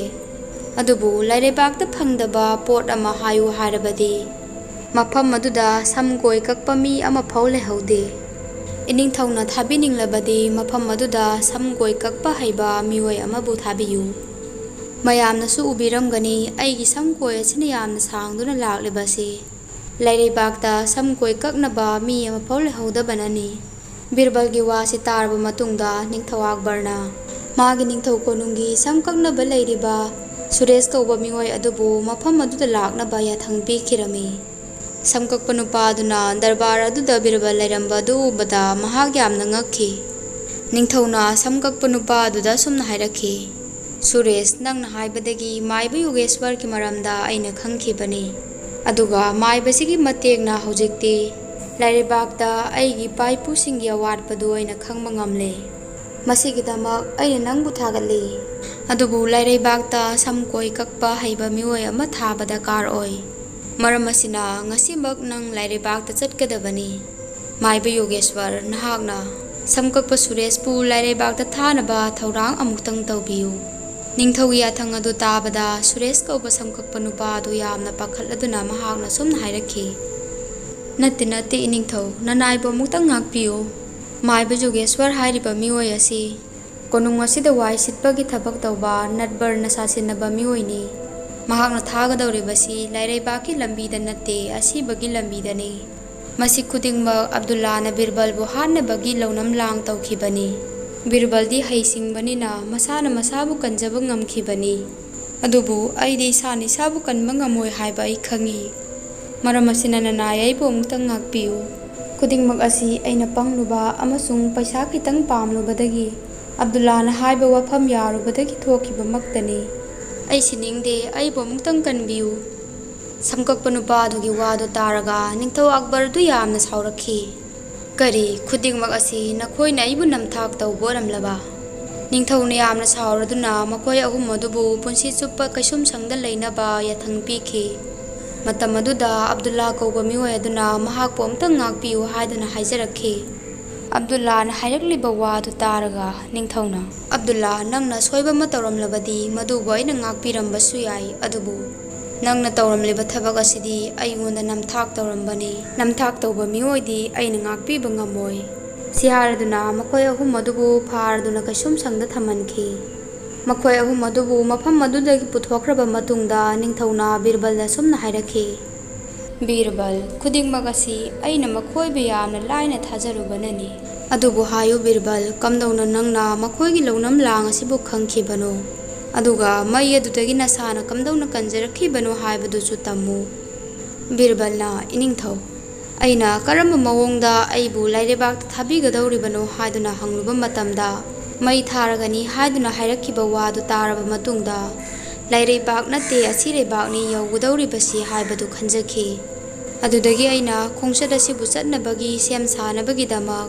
ꯑꯗꯨꯕꯨ ꯂꯥꯏꯔꯩꯕꯥꯛꯇ ꯐꯪꯗꯕ ꯄꯣꯠ ꯑꯃ ꯍꯥꯏꯌꯨ ꯍꯥꯏꯔꯕꯗꯤ, ꯃꯐꯝ ꯑꯗꯨꯗ ꯁꯝ ꯀꯣꯏ ꯀꯛꯄ ꯃꯤ ꯑꯃ ꯐꯥꯎ ꯂꯩꯍꯧꯗꯦ꯫ ꯏꯅꯤꯡꯊꯧꯅ ꯊꯥꯕꯤꯅꯤꯡꯂꯕꯗꯤ ꯃꯐꯝ ꯑꯗꯨꯗ ꯁꯝ ꯀꯣꯏ ꯀꯛꯄ ꯍꯩꯕ ꯃꯤꯑꯣꯏ ꯑꯃꯕꯨ ꯊꯥꯕꯤꯌꯨ꯫ ꯃꯌꯥꯝꯅꯁꯨ ꯎꯕꯤꯔꯝꯒꯅꯤ, ꯑꯩꯒꯤ ꯁꯝ ꯀꯣꯏ ꯑꯁꯤꯅ ꯌꯥꯝꯅ ꯁꯥꯡꯗꯨꯅ ꯂꯥꯛꯂꯤꯕ ꯑꯁꯤ꯫ ꯂꯥꯏꯔꯩꯕꯥꯛꯇ ꯁꯝ ꯀꯣꯏ ꯀꯛꯅꯕ ꯃꯤ ꯑꯃ ꯐꯥꯎ ꯂꯩꯍꯧꯗꯕꯅꯅꯤ꯫" ꯕꯤꯔꯕꯜꯒꯤ ꯋꯥꯁꯤ ꯇꯥꯔꯕ ꯃꯇꯨꯡꯗ ꯅꯤꯡꯊꯧ ꯑꯛꯕꯔꯅ ꯃꯥꯒꯤ ꯅꯤꯡꯊꯧ ꯀꯣꯅꯨꯡꯒꯤ ꯁꯝ ꯀꯛꯅꯕ ꯂꯩꯔꯤꯕ ꯁꯨꯔꯦꯁ ꯀꯧꯕ ꯃꯤꯑꯣꯏ ꯑꯗꯨꯕꯨ ꯃꯐꯝ ꯑꯗꯨꯗ ꯂꯥꯛꯅꯕ ꯌꯥꯊꯪ ꯄꯤꯈꯤꯔꯝꯃꯤ꯫ ꯁꯝ ꯀꯛꯄ ꯅꯨꯄꯥ ꯑꯗꯨꯅ ꯗꯔꯕꯥꯔ ꯑꯗꯨꯗ ꯕꯤꯔꯕꯜ ꯂꯩꯔꯝꯕ ꯑꯗꯨ ꯎꯕꯗ ꯃꯍꯥꯛ ꯌꯥꯝꯅ ꯉꯛꯈꯤ꯫ ꯅꯤꯡꯊꯧꯅ ꯁꯝ ꯀꯛꯄ ꯅꯨꯄꯥ ꯑꯗꯨꯗ ꯑꯁꯨꯝꯅ ꯍꯥꯏꯔꯛꯈꯤ, "ꯁꯨꯔꯦꯁ, ꯅꯪꯅ ꯍꯥꯏꯕꯗꯒꯤ ꯃꯥꯏꯕ ꯌꯣꯒꯦꯁ꯭ꯋꯔꯒꯤ ꯃꯔꯝꯗ ꯑꯩꯅ ꯈꯪꯈꯤꯕꯅꯤ꯫ ꯑꯗꯨꯒ ꯃꯥꯏꯕꯁꯤꯒꯤ ꯃꯇꯦꯡꯅ ꯍꯧꯖꯤꯛꯇꯤ ꯂꯥꯏꯔꯩꯕꯥꯛꯇ ꯑꯩꯒꯤ ꯏꯄꯥ ꯏꯄꯨꯁꯤꯡꯒꯤ ꯑꯋꯥꯠꯄꯗꯨ ꯑꯩꯅ ꯈꯪꯕ ꯉꯝꯂꯦ꯫ ꯃꯁꯤꯒꯤꯗꯃꯛ ꯑꯩꯅ ꯅꯪꯕꯨ ꯊꯥꯒꯠꯂꯤ꯫ ꯑꯗꯨꯕꯨ ꯂꯥꯏꯔꯩꯕꯥꯛꯇ ꯁꯝ ꯀꯣꯏ ꯀꯛꯄ ꯍꯩꯕ ꯃꯤꯑꯣꯏ ꯑꯃ ꯊꯥꯕ ꯗꯔꯀꯥꯔ ꯑꯣꯏ꯫ ꯃꯔꯝ ꯑꯁꯤꯅ ꯉꯁꯤꯃꯛ ꯅꯪ ꯂꯥꯏꯔꯩꯕꯥꯛꯇ ꯆꯠꯀꯗꯕꯅꯤ꯫ ꯃꯥꯏꯕ ꯌꯣꯒꯦꯁ꯭ꯋꯔ, ꯅꯍꯥꯛꯅ ꯁꯝ ꯀꯛꯄ ꯁꯨꯔꯦꯁꯄꯨ ꯂꯥꯏꯔꯩꯕꯥꯛꯇ ꯊꯥꯅꯕ ꯊꯧꯔꯥꯡ ꯑꯃꯨꯛꯇꯪ ꯇꯧꯕꯤꯌꯨ꯫" ꯅꯤꯡꯊꯧꯒꯤ ꯌꯥꯊꯪ ꯑꯗꯨ ꯇꯥꯕꯗ ꯁꯨꯔꯦꯁ ꯀꯧꯕ ꯁꯝ ꯀꯛꯄ ꯅꯨꯄꯥ ꯑꯗꯨ ꯌꯥꯝꯅ ꯄꯥꯈꯠꯂꯗꯨꯅ ꯃꯍꯥꯛꯅ ꯁꯨꯝꯅ ꯍꯥꯏꯔꯛꯈꯤ, "ꯅꯠꯇꯦ, ꯅꯠꯇꯦ, ꯏꯅꯤꯡꯊꯧ, ꯅꯅꯥꯏꯕꯨ ꯑꯃꯨꯛꯇꯪ ꯉꯥꯛꯄꯤꯌꯨ꯫ ꯃꯥꯏꯕ ꯌꯣꯒꯦꯁ꯭ꯋꯔ ꯍꯥꯏꯔꯤꯕ ꯃꯤꯑꯣꯏ ꯑꯁꯤ ꯀꯣꯅꯨꯡ ꯑꯁꯤꯗ ꯋꯥꯏ ꯁꯤꯠꯄꯒꯤ ꯊꯕꯛ ꯇꯧꯕ ꯅꯠꯕꯔꯅ ꯁꯥꯁꯤꯟꯅꯕ ꯃꯤꯑꯣꯏꯅꯤ꯫ ꯃꯍꯥꯛꯅ ꯊꯥꯒꯗꯧꯔꯤꯕꯁꯤ ꯂꯥꯏꯔꯩꯕꯥꯛꯀꯤ ꯂꯝꯕꯤꯗ ꯅꯠꯇꯦ, ꯑꯁꯤꯕꯒꯤ ꯂꯝꯕꯤꯗꯅꯤ꯫ ꯃꯁꯤ ꯈꯨꯗꯤꯡꯃꯛ ꯑꯕꯗꯨꯜꯂꯥꯅ ꯕꯤꯔꯕꯜꯕꯨ ꯍꯥꯠꯅꯕꯒꯤ ꯂꯧꯅꯝ ꯂꯥꯡ ꯇꯧꯈꯤꯕꯅꯤ꯫ ꯕꯤꯔꯕꯜꯗꯤ ꯍꯩꯁꯤꯡꯕꯅꯤꯅ ꯃꯁꯥꯅ ꯃꯁꯥꯕꯨ ꯀꯟꯖꯕ ꯉꯝꯈꯤꯕꯅꯤ꯫ ꯑꯗꯨꯕꯨ ꯑꯩꯗꯤ ꯏꯁꯥꯅ ꯏꯁꯥꯕꯨ ꯀꯟꯕ ꯉꯝꯃꯣꯏ ꯍꯥꯏꯕ ꯑꯩ ꯈꯪꯏ꯫ ꯃꯔꯝ ꯑꯁꯤꯅ ꯅꯅꯥꯏ ꯑꯩꯕꯨ ꯑꯃꯨꯛꯇꯪ ꯉꯥꯛꯄꯤꯌꯨ꯫ ꯈꯨꯗꯤꯡꯃꯛ ꯑꯁꯤ ꯑꯩꯅ ꯄꯪꯂꯨꯕ ꯑꯃꯁꯨꯡ ꯄꯩꯁꯥ ꯈꯤꯇꯪ ꯄꯥꯝꯂꯨꯕꯗꯒꯤ, ꯑꯕꯗꯨꯜꯂꯥꯅ ꯍꯥꯏꯕ ꯋꯥꯐꯝ ꯌꯥꯔꯨꯕꯗꯒꯤ ꯊꯣꯛꯈꯤꯕꯃꯛꯇꯅꯤ꯫ ꯑꯩ ꯁꯤꯅꯤꯡꯗꯦ, ꯑꯩꯕꯨ ꯑꯃꯨꯛꯇꯪ ꯀꯟꯕꯤꯌꯨ꯫" ꯁꯝꯀꯛꯄ ꯅꯨꯄꯥ ꯑꯗꯨꯒꯤ ꯋꯥꯗꯨ ꯇꯥꯔꯒ ꯅꯤꯡꯊꯧ ꯑꯛꯕꯔꯗꯨ ꯌꯥꯝꯅ ꯁꯥꯎꯔꯛꯈꯤ꯫ "ꯀꯔꯤ, ꯈꯨꯗꯤꯡꯃꯛ ꯑꯁꯤ ꯅꯈꯣꯏꯅ ꯑꯩꯕꯨ ꯅꯝꯊꯥꯛ ꯇꯧꯕ ꯑꯣꯏꯔꯝꯂꯕ?" ꯅꯤꯡꯊꯧꯅ ꯌꯥꯝꯅ ꯁꯥꯎꯔꯗꯨꯅ ꯃꯈꯣꯏ ꯑꯍꯨꯝ ꯑꯗꯨꯕꯨ ꯄꯨꯟꯁꯤ ꯆꯨꯞꯄ ꯀꯩꯁꯨꯝꯁꯪꯗ ꯂꯩꯅꯕ ꯌꯥꯊꯪ ꯄꯤꯈꯤ꯫ ꯃꯇꯝ ꯑꯗꯨꯗ ꯑꯕꯗꯨꯜꯂꯥ ꯀꯧꯕ ꯃꯤꯑꯣꯏ ꯑꯗꯨꯅ ꯃꯍꯥꯛꯄꯨ ꯑꯃꯇꯪ ꯉꯥꯛꯄꯤꯌꯨ ꯍꯥꯏꯗꯨꯅ ꯍꯥꯏꯖꯔꯛꯈꯤ꯫ ꯑꯕꯗꯨꯜꯂꯥꯅ ꯍꯥꯏꯔꯛꯂꯤꯕ ꯋꯥꯗꯨ ꯇꯥꯔꯒ ꯅꯤꯡꯊꯧꯅ, "ꯑꯕꯗꯨꯜꯂꯥ, ꯅꯪꯅ ꯑꯁꯣꯏꯕ ꯑꯃ ꯇꯧꯔꯝꯂꯕꯗꯤ ꯃꯗꯨꯕꯨ ꯑꯩꯅ ꯉꯥꯛꯄꯤꯔꯝꯕꯁꯨ ꯌꯥꯏ, ꯑꯗꯨꯕꯨ ꯅꯪꯅ ꯇꯧꯔꯝꯂꯤꯕ ꯊꯕꯛ ꯑꯁꯤꯗꯤ ꯑꯩꯉꯣꯟꯗ ꯅꯝꯊꯥꯛ ꯇꯧꯔꯝꯕꯅꯤ꯫ ꯅꯝꯊꯥꯛ ꯇꯧꯕ ꯃꯤꯑꯣꯏꯗꯤ ꯑꯩꯅ ꯉꯥꯛꯄꯤꯕ ꯉꯝꯃꯣꯏ꯫" ꯁꯤ ꯍꯥꯏꯔꯗꯨꯅ ꯃꯈꯣꯏ ꯑꯍꯨꯝ ꯑꯗꯨꯕꯨ ꯐꯥꯔꯗꯨꯅ ꯀꯩꯁꯨꯝꯁꯪꯗ ꯊꯝꯍꯟꯈꯤ꯫ ꯃꯈꯣꯏ ꯑꯍꯨꯝ ꯑꯗꯨꯕꯨ ꯃꯐꯝ ꯑꯗꯨꯗꯒꯤ ꯄꯨꯊꯣꯛꯈ꯭ꯔꯕ ꯃꯇꯨꯡꯗ ꯅꯤꯡꯊꯧꯅ ꯕꯤꯔꯕꯜꯗ ꯑꯁꯨꯝꯅ ꯍꯥꯏꯔꯛꯈꯤ, "ꯕꯤꯔꯕꯜ, ꯈꯨꯗꯤꯡꯃꯛ ꯑꯁꯤ ꯑꯩꯅ ꯃꯈꯣꯏꯕꯨ ꯌꯥꯝꯅ ꯂꯥꯏꯅ ꯊꯥꯖꯔꯨꯕꯅꯅꯤ꯫ ꯑꯗꯨꯕꯨ ꯍꯥꯏꯌꯨ ꯕꯤꯔꯕꯜ, ꯀꯝꯗꯧꯅ ꯅꯪꯅ ꯃꯈꯣꯏꯒꯤ ꯂꯧꯅꯝ ꯂꯥꯡ ꯑꯁꯤꯕꯨ ꯈꯪꯈꯤꯕꯅꯣ? ꯑꯗꯨꯒ ꯃꯩ ꯑꯗꯨꯗꯒꯤ ꯅꯁꯥꯅ ꯀꯝꯗꯧꯅ ꯀꯟꯖꯔꯛꯈꯤꯕꯅꯣ ꯍꯥꯏꯕꯗꯨꯁꯨ ꯇꯝꯃꯨ꯫ ꯕꯤꯔꯕꯜꯅ, "ꯏꯅꯤꯡꯊꯧ, ꯑꯩꯅ ꯀꯔꯝꯕ ꯃꯑꯣꯡꯗ ꯑꯩꯕꯨ ꯂꯥꯏꯔꯩꯕꯥꯛꯇ ꯊꯥꯕꯤꯒꯗꯧꯔꯤꯕꯅꯣ?" ꯍꯥꯏꯗꯨꯅ ꯍꯪꯂꯨꯕ ꯃꯇꯝꯗ, "ꯃꯩ ꯊꯥꯔꯒꯅꯤ" ꯍꯥꯏꯗꯨꯅ ꯍꯥꯏꯔꯛꯈꯤꯕ ꯋꯥꯗꯨ ꯇꯥꯔꯕ ꯃꯇꯨꯡꯗ, "ꯂꯥꯏꯔꯩꯕꯥꯛ ꯅꯠꯇꯦ, ꯑꯁꯤꯔꯩꯕꯥꯛꯅꯤ ꯌꯧꯒꯗꯧꯔꯤꯕꯁꯤ" ꯍꯥꯏꯕꯗꯨ ꯈꯟꯖꯈꯤ꯫ ꯑꯗꯨꯗꯒꯤ ꯑꯩꯅ ꯈꯣꯡꯆꯠ ꯑꯁꯤꯕꯨ ꯆꯠꯅꯕꯒꯤ ꯁꯦꯝ ꯁꯥꯅꯕꯒꯤꯗꯃꯛ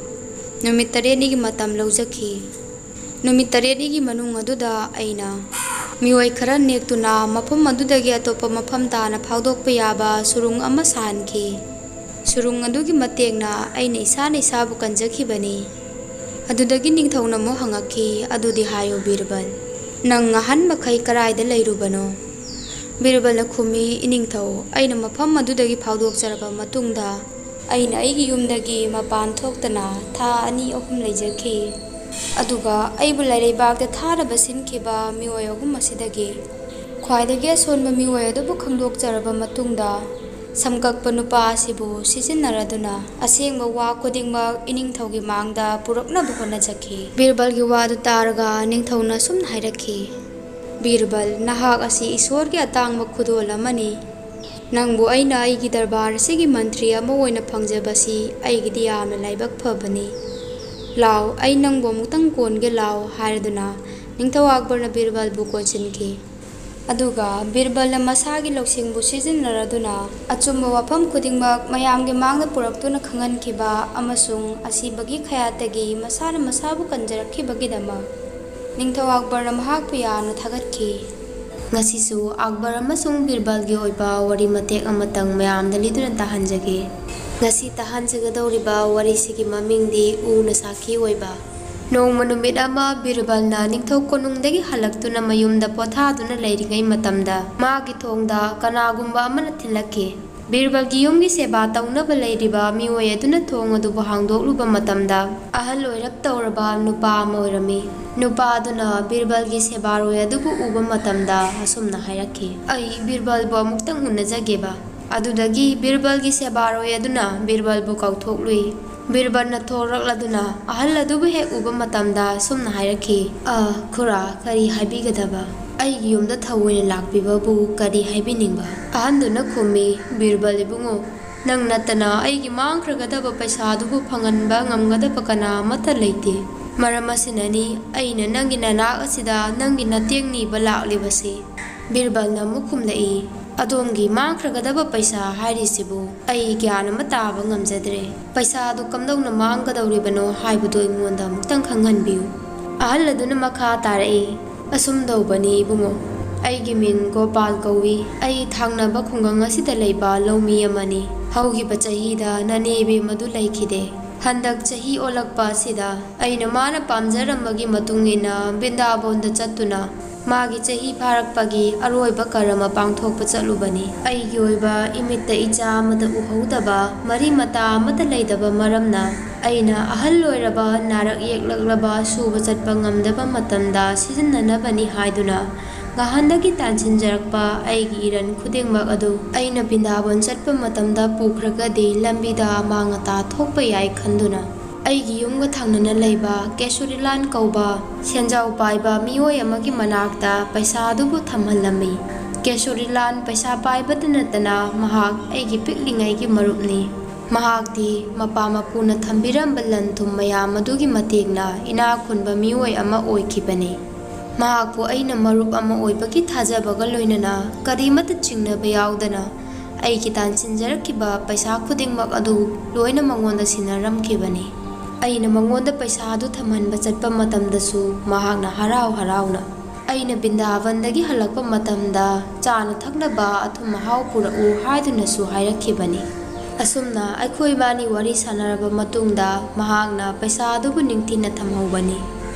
ꯅꯨꯃꯤꯠ ꯇꯔꯦꯠꯅꯤꯒꯤ ꯃꯇꯝ ꯂꯧꯖꯈꯤ꯫ ꯅꯨꯃꯤꯠ ꯇꯔꯦꯠꯅꯤꯒꯤ ꯃꯅꯨꯡ ꯑꯗꯨꯗ ꯑꯩꯅ ꯃꯤꯑꯣꯏ ꯈꯔ ꯅꯦꯛꯇꯨꯅ ꯃꯐꯝ ꯑꯗꯨꯗꯒꯤ ꯑꯇꯣꯞꯄ ꯃꯐꯝ ꯇꯥꯅ ꯐꯥꯎꯗꯣꯛꯄ ꯌꯥꯕ ꯁꯨꯔꯨꯡ ꯑꯃ ꯁꯥꯍꯟꯈꯤ꯫ ꯁꯨꯔꯨꯡ ꯑꯗꯨꯒꯤ ꯃꯇꯦꯡꯅ ꯑꯩꯅ ꯏꯁꯥꯅ ꯏꯁꯥꯕꯨ ꯀꯟꯖꯈꯤꯕꯅꯤ꯫ ꯑꯗꯨꯗꯒꯤ ꯅꯤꯡꯊꯧꯅ ꯑꯃꯨꯛ ꯍꯪꯉꯛꯈꯤ, "ꯑꯗꯨꯗꯤ ꯍꯥꯏꯌꯨ ꯕꯤꯔꯕꯜ, ꯅꯪ ꯑꯍꯟ ꯃꯈꯩ ꯀꯔꯥꯏꯗ ꯂꯩꯔꯨꯕꯅꯣ?" ꯕꯤꯔꯕꯜꯅ ꯈꯨꯝꯃꯤ, "ꯏꯅꯤꯡꯊꯧ, ꯑꯩꯅ ꯃꯐꯝ ꯑꯗꯨꯗꯒꯤ ꯐꯥꯎꯗꯣꯛꯆꯔꯕ ꯃꯇꯨꯡꯗ ꯑꯩꯅ ꯑꯩꯒꯤ ꯌꯨꯝꯗꯒꯤ ꯃꯄꯥꯟ ꯊꯣꯛꯇꯅ ꯊꯥ ꯑꯅꯤ ꯑꯍꯨꯝ ꯂꯩꯖꯈꯤ꯫ ꯑꯗꯨꯒ ꯑꯩꯕꯨ ꯂꯥꯏꯔꯩꯕꯥꯛꯇ ꯊꯥꯅꯕ ꯁꯤꯟꯈꯤꯕ ꯃꯤꯑꯣꯏ ꯑꯍꯨꯝ ꯑꯁꯤꯗꯒꯤ ꯈ꯭ꯋꯥꯏꯗꯒꯤ ꯑꯁꯣꯟꯕ ꯃꯤꯑꯣꯏ ꯑꯗꯨꯕꯨ ꯈꯪꯗꯣꯛꯆꯔꯕ ꯃꯇꯨꯡꯗ, ꯁꯝꯀꯛꯄ ꯅꯨꯄꯥ ꯑꯁꯤꯕꯨ ꯁꯤꯖꯤꯟꯅꯔꯗꯨꯅ ꯑꯁꯦꯡꯕ ꯋꯥ ꯈꯨꯗꯤꯡꯃꯛ ꯏꯅꯤꯡꯊꯧꯒꯤ ꯃꯥꯡꯗ ꯄꯨꯔꯛꯅꯕ ꯍꯣꯠꯅꯖꯈꯤ꯫" ꯕꯤꯔꯕꯜꯒꯤ ꯋꯥꯗꯨ ꯇꯥꯔꯒ ꯅꯤꯡꯊꯧꯅ ꯑꯁꯨꯝꯅ ꯍꯥꯏꯔꯛꯈꯤ, "ꯕꯤꯔꯕꯜ, ꯅꯍꯥꯛ ꯑꯁꯤ ꯏꯁꯣꯔꯒꯤ ꯑꯇꯥꯡꯕ ꯈꯨꯗꯣꯜ ꯑꯃꯅꯤ꯫ ꯅꯪꯕꯨ ꯑꯩꯅ ꯑꯩꯒꯤ ꯗꯔꯕꯥꯔ ꯑꯁꯤꯒꯤ ꯃꯟꯇ꯭ꯔꯤ ꯑꯃ ꯑꯣꯏꯅ ꯐꯪꯖꯕꯁꯤ ꯑꯩꯒꯤꯗꯤ ꯌꯥꯝꯅ ꯂꯥꯏꯕꯛ ꯐꯕꯅꯤ꯫ ꯂꯥꯎ, ꯑꯩ ꯅꯪꯕꯨ ꯑꯃꯨꯛꯇꯪ ꯀꯣꯟꯒꯦ ꯂꯥꯎ" ꯍꯥꯏꯔꯗꯨꯅ ꯅꯤꯡꯊꯧ ꯑꯛꯕꯔꯅ ꯕꯤꯔꯕꯜꯕꯨ ꯀꯣꯟꯁꯤꯟꯈꯤ꯫ ꯑꯗꯨꯒ ꯕꯤꯔꯕꯜꯅ ꯃꯁꯥꯒꯤ ꯂꯧꯁꯤꯡꯕꯨ ꯁꯤꯖꯤꯟꯅꯔꯗꯨꯅ ꯑꯆꯨꯝꯕ ꯋꯥꯐꯝ ꯈꯨꯗꯤꯡꯃꯛ ꯃꯌꯥꯝꯒꯤ ꯃꯥꯡꯗ ꯄꯨꯔꯛꯇꯨꯅ ꯈꯪꯍꯟꯈꯤꯕ ꯑꯃꯁꯨꯡ ꯑꯁꯤꯕꯒꯤ ꯈꯌꯥꯠꯇꯒꯤ ꯃꯁꯥꯅ ꯃꯁꯥꯕꯨ ꯀꯟꯖꯔꯛꯈꯤꯕꯒꯤꯗꯃꯛ ꯅꯤꯡꯊꯧ ꯑꯛꯕꯔꯅ ꯃꯍꯥꯛꯄꯨ ꯌꯥꯝꯅ ꯊꯥꯒꯠꯈꯤ꯫ ꯉꯁꯤꯁꯨ ꯑꯛꯕꯔ ꯑꯃꯁꯨꯡ ꯕꯤꯔꯕꯜꯒꯤ ꯑꯣꯏꯕ ꯋꯥꯔꯤ ꯃꯇꯦꯛ ꯑꯃꯇꯪ ꯃꯌꯥꯝꯗ ꯂꯤꯗꯨꯅ ꯇꯥꯍꯟꯖꯒꯦ꯫ ꯉꯁꯤ ꯇꯥꯍꯟꯖꯒꯗꯧꯔꯤꯕ ꯋꯥꯔꯤꯁꯤꯒꯤ ꯃꯃꯤꯡꯗꯤ ꯎꯅ ꯁꯥꯈꯤ ꯑꯣꯏꯕ꯫ ꯅꯣꯡꯃ ꯅꯨꯃꯤꯠ ꯑꯃ ꯕꯤꯔꯕꯜꯅ ꯅꯤꯡꯊꯧ ꯀꯣꯅꯨꯡꯗꯒꯤ ꯍꯜꯂꯛꯇꯨꯅ ꯃꯌꯨꯝꯗ ꯄꯣꯊꯥꯗꯨꯅ ꯂꯩꯔꯤꯉꯩ ꯃꯇꯝꯗ ꯃꯥꯒꯤ ꯊꯣꯡꯗ ꯀꯅꯥꯒꯨꯝꯕ ꯑꯃꯅ ꯊꯤꯜꯂꯛꯈꯤ꯫ ꯕꯤꯔꯕꯜꯒꯤ ꯌꯨꯝꯒꯤ ꯁꯦꯕꯥ ꯇꯧꯅꯕ ꯂꯩꯔꯤꯕ ꯃꯤꯑꯣꯏ ꯑꯗꯨꯅ ꯊꯣꯡ ꯑꯗꯨꯕꯨ ꯍꯥꯡꯗꯣꯛꯂꯨꯕ ꯃꯇꯝꯗ ꯑꯍꯜ ꯑꯣꯏꯔꯞ ꯇꯧꯔꯕ ꯅꯨꯄꯥ ꯑꯃ ꯑꯣꯏꯔꯝꯃꯤ꯫ ꯅꯨꯄꯥ ꯑꯗꯨꯅ ꯕꯤꯔꯕꯜꯒꯤ ꯁꯦꯕꯥꯔꯣꯏ ꯑꯗꯨꯕꯨ ꯎꯕ ꯃꯇꯝꯗ ꯑꯁꯨꯝꯅ ꯍꯥꯏꯔꯛꯈꯤ, "ꯑꯩ ꯕꯤꯔꯕꯜꯕꯨ ꯑꯃꯨꯛꯇꯪ ꯎꯅꯖꯒꯦꯕ꯫" ꯑꯗꯨꯗꯒꯤ ꯕꯤꯔꯕꯜꯒꯤ ꯁꯦꯕꯥꯔꯣꯏ ꯑꯗꯨꯅ ꯕꯤꯔꯕꯜꯕꯨ ꯀꯧꯊꯣꯛꯂꯨꯏ꯫ ꯕꯤꯔꯕꯜꯅ ꯊꯣꯔꯛꯂꯗꯨꯅ ꯑꯍꯜ ꯑꯗꯨꯕꯨ ꯍꯦꯛ ꯎꯕ ꯃꯇꯝꯗ ꯁꯨꯝꯅ ꯍꯥꯏꯔꯛꯈꯤ, "ꯑ, ꯈꯨꯔꯥ, ꯀꯔꯤ ꯍꯥꯏꯕꯤꯒꯗꯕ? ꯑꯩꯒꯤ ꯌꯨꯝꯗ ꯊꯑꯣꯏꯅ ꯂꯥꯛꯄꯤꯕꯕꯨ ꯀꯔꯤ ꯍꯥꯏꯕꯤꯅꯤꯡꯕ?" ꯑꯍꯟꯗꯨꯅ ꯈꯨꯝꯃꯤ, "ꯕꯤꯔꯕꯜ ꯏꯕꯨꯡꯉꯣ, ꯅꯪ ꯅꯠꯇꯅ ꯑꯩꯒꯤ ꯃꯥꯡꯈ꯭ꯔꯒꯗꯕ ꯄꯩꯁꯥ ꯑꯗꯨꯕꯨ ꯐꯪꯍꯟꯕ ꯉꯝꯒꯗꯕ ꯀꯅꯥ ꯑꯃꯠꯇ ꯂꯩꯇꯦ꯫ ꯃꯔꯝ ꯑꯁꯤꯅꯅꯤ ꯑꯩꯅ ꯅꯪꯒꯤ ꯅꯅꯥꯛ ꯑꯁꯤꯗ ꯅꯪꯒꯤ ꯅꯇꯦꯡ ꯅꯤꯕ ꯂꯥꯛꯂꯤꯕꯁꯤ꯫" ꯕꯤꯔꯕꯜꯅ ꯑꯃꯨꯛ ꯈꯨꯝꯂꯛꯏ, "ꯑꯗꯣꯝꯒꯤ ꯃꯥꯡꯈ꯭ꯔꯒꯗꯕ ꯄꯩꯁꯥ ꯍꯥꯏꯔꯤꯁꯤꯕꯨ ꯑꯩ ꯒ꯭ꯌꯥꯟ ꯑꯃ ꯇꯥꯕ ꯉꯝꯖꯗ꯭ꯔꯦ꯫ ꯄꯩꯁꯥ ꯑꯗꯨ ꯀꯝꯗꯧꯅ ꯃꯥꯡꯒꯗꯧꯔꯤꯕꯅꯣ ꯍꯥꯏꯕꯗꯨ ꯑꯩꯉꯣꯟꯗ ꯑꯃꯨꯛꯇꯪ ꯈꯪꯍꯟꯕꯤꯌꯨ꯫" ꯑꯍꯜ ꯑꯗꯨꯅ ꯃꯈꯥ ꯇꯥꯔꯛꯏ, "ꯑꯁꯨꯝ ꯇꯧꯕꯅꯤ ꯏꯕꯨꯡꯉꯣ, ꯑꯩꯒꯤ ꯃꯤꯡ ꯒꯣꯄꯥꯜ ꯀꯧꯏ꯫ ꯑꯩ ꯊꯥꯡꯅꯕ ꯈꯨꯡꯒꯪ ꯑꯁꯤꯗ ꯂꯩꯕ ꯂꯧꯃꯤ ꯑꯃꯅꯤ꯫ ꯍꯧꯈꯤꯕ ꯆꯍꯤꯗ ꯅꯅꯦ ꯏꯕꯦꯝ ꯑꯗꯨ ꯂꯩꯈꯤꯗꯦ꯫ ꯍꯟꯗꯛ ꯆꯍꯤ ꯑꯣꯜꯂꯛꯄ ꯑꯁꯤꯗ ꯑꯩꯅ ꯃꯥꯅ ꯄꯥꯝꯖꯔꯝꯕꯒꯤ ꯃꯇꯨꯡ ꯏꯟꯅ ꯕ꯭ꯔꯤꯟꯗꯥꯕꯣꯟꯗ ꯆꯠꯇꯨꯅ ꯃꯥꯒꯤ ꯆꯍꯤ ꯐꯥꯔꯛꯄꯒꯤ ꯑꯔꯣꯏꯕ ꯀꯔꯃ ꯄꯥꯡꯊꯣꯛꯄ ꯆꯠꯂꯨꯕꯅꯤ꯫ ꯑꯩꯒꯤ ꯑꯣꯏꯕ ꯏꯃꯤꯠꯇ ꯏꯆꯥ ꯑꯃꯠꯇ ꯎꯍꯧꯗꯕ, ꯃꯔꯤ ꯃꯇꯥ ꯑꯃꯠꯇ ꯂꯩꯇꯕ ꯃꯔꯝꯅ ꯑꯩꯅ ꯑꯍꯜ ꯑꯣꯏꯔꯕ, ꯅꯥꯔꯛ ꯌꯦꯛꯂꯛꯂꯕ, ꯁꯨꯕ ꯆꯠꯄ ꯉꯝꯗꯕ ꯃꯇꯝꯗ ꯁꯤꯖꯤꯟꯅꯅꯕꯅꯤ ꯍꯥꯏꯗꯨꯅ ꯉꯍꯥꯟꯗꯒꯤ ꯇꯥꯟꯁꯤꯟꯖꯔꯛꯄ ꯑꯩꯒꯤ ꯏꯔꯟ ꯈꯨꯗꯤꯡꯃꯛ ꯑꯗꯨ ꯑꯩꯅ ꯕ꯭ꯔꯤꯟꯗꯥꯕꯣꯟ ꯆꯠꯄ ꯃꯇꯝꯗ ꯄꯨꯈ꯭ꯔꯒꯗꯤ ꯂꯝꯕꯤꯗ ꯑꯃꯥꯡ ꯑꯇꯥ ꯊꯣꯛꯄ ꯌꯥꯏ ꯈꯟꯗꯨꯅ ꯑꯩꯒꯤ ꯌꯨꯝꯒ ꯊꯪꯅꯅ ꯂꯩꯕ ꯀꯦꯁꯣꯔꯤꯂꯥꯟ ꯀꯧꯕ ꯁꯦꯟꯖꯥꯎ ꯄꯥꯏꯕ ꯃꯤꯑꯣꯏ ꯑꯃꯒꯤ ꯃꯅꯥꯛꯇ ꯄꯩꯁꯥ ꯑꯗꯨꯕꯨ ꯊꯝꯍꯜꯂꯝꯃꯤ꯫ ꯀꯦꯁꯣꯔꯤꯂꯥꯟ ꯄꯩꯁꯥ ꯄꯥꯏꯕꯇ ꯅꯠꯇꯅ ꯃꯍꯥꯛ ꯑꯩꯒꯤ ꯄꯤꯛꯂꯤꯉꯩꯒꯤ ꯃꯔꯨꯞꯅꯤ꯫ ꯃꯍꯥꯛꯇꯤ ꯃꯄꯥ ꯃꯄꯨꯅ ꯊꯝꯕꯤꯔꯝꯕ ꯂꯟ ꯊꯨꯝ ꯃꯌꯥꯝ ꯑꯗꯨꯒꯤ ꯃꯇꯦꯡꯅ ꯏꯅꯥꯛ ꯈꯨꯟꯕ ꯃꯤꯑꯣꯏ ꯑꯃ ꯑꯣꯏꯈꯤꯕꯅꯤ꯫ ꯃꯍꯥꯛꯄꯨ ꯑꯩꯅ ꯃꯔꯨꯞ ꯑꯃ ꯑꯣꯏꯕꯒꯤ ꯊꯥꯖꯕꯒ ꯂꯣꯏꯅꯅ ꯀꯔꯤꯃꯠꯇ ꯆꯤꯡꯅꯕ ꯌꯥꯎꯗꯅ ꯑꯩꯒꯤ ꯇꯥꯟꯁꯤꯟꯖꯔꯛꯈꯤꯕ ꯄꯩꯁꯥ ꯈꯨꯗꯤꯡꯃꯛ ꯑꯗꯨ ꯂꯣꯏꯅ ꯃꯉꯣꯟꯗ ꯁꯤꯟꯅꯔꯝꯈꯤꯕꯅꯤ꯫ ꯑꯩꯅ ꯃꯉꯣꯟꯗ ꯄꯩꯁꯥ ꯑꯗꯨ ꯊꯝꯍꯟꯕ ꯆꯠꯄ ꯃꯇꯝꯗꯁꯨ ꯃꯍꯥꯛꯅ ꯍꯔꯥꯎ ꯍꯔꯥꯎꯅ ꯑꯩꯅ ꯕ꯭ꯔꯤꯟꯗꯥꯕꯟꯗꯒꯤ ꯍꯜꯂꯛꯄ ꯃꯇꯝꯗ ꯆꯥꯅ ꯊꯛꯅꯕ ꯑꯊꯨꯝ ꯑꯍꯥꯎ ꯄꯨꯔꯛꯎ ꯍꯥꯏꯗꯨꯅꯁꯨ ꯍꯥꯏꯔꯛꯈꯤꯕꯅꯤ꯫ ꯑꯁꯨꯝꯅ ꯑꯩꯈꯣꯏ ꯏꯕꯥꯅꯤ ꯋꯥꯔꯤ ꯁꯥꯟꯅꯔꯕ ꯃꯇꯨꯡꯗ ꯃꯍꯥꯛꯅ ꯄꯩꯁꯥ ꯑꯗꯨꯕꯨ ꯅꯤꯡꯊꯤꯅ ꯊꯝꯍꯧꯕꯅꯤ꯫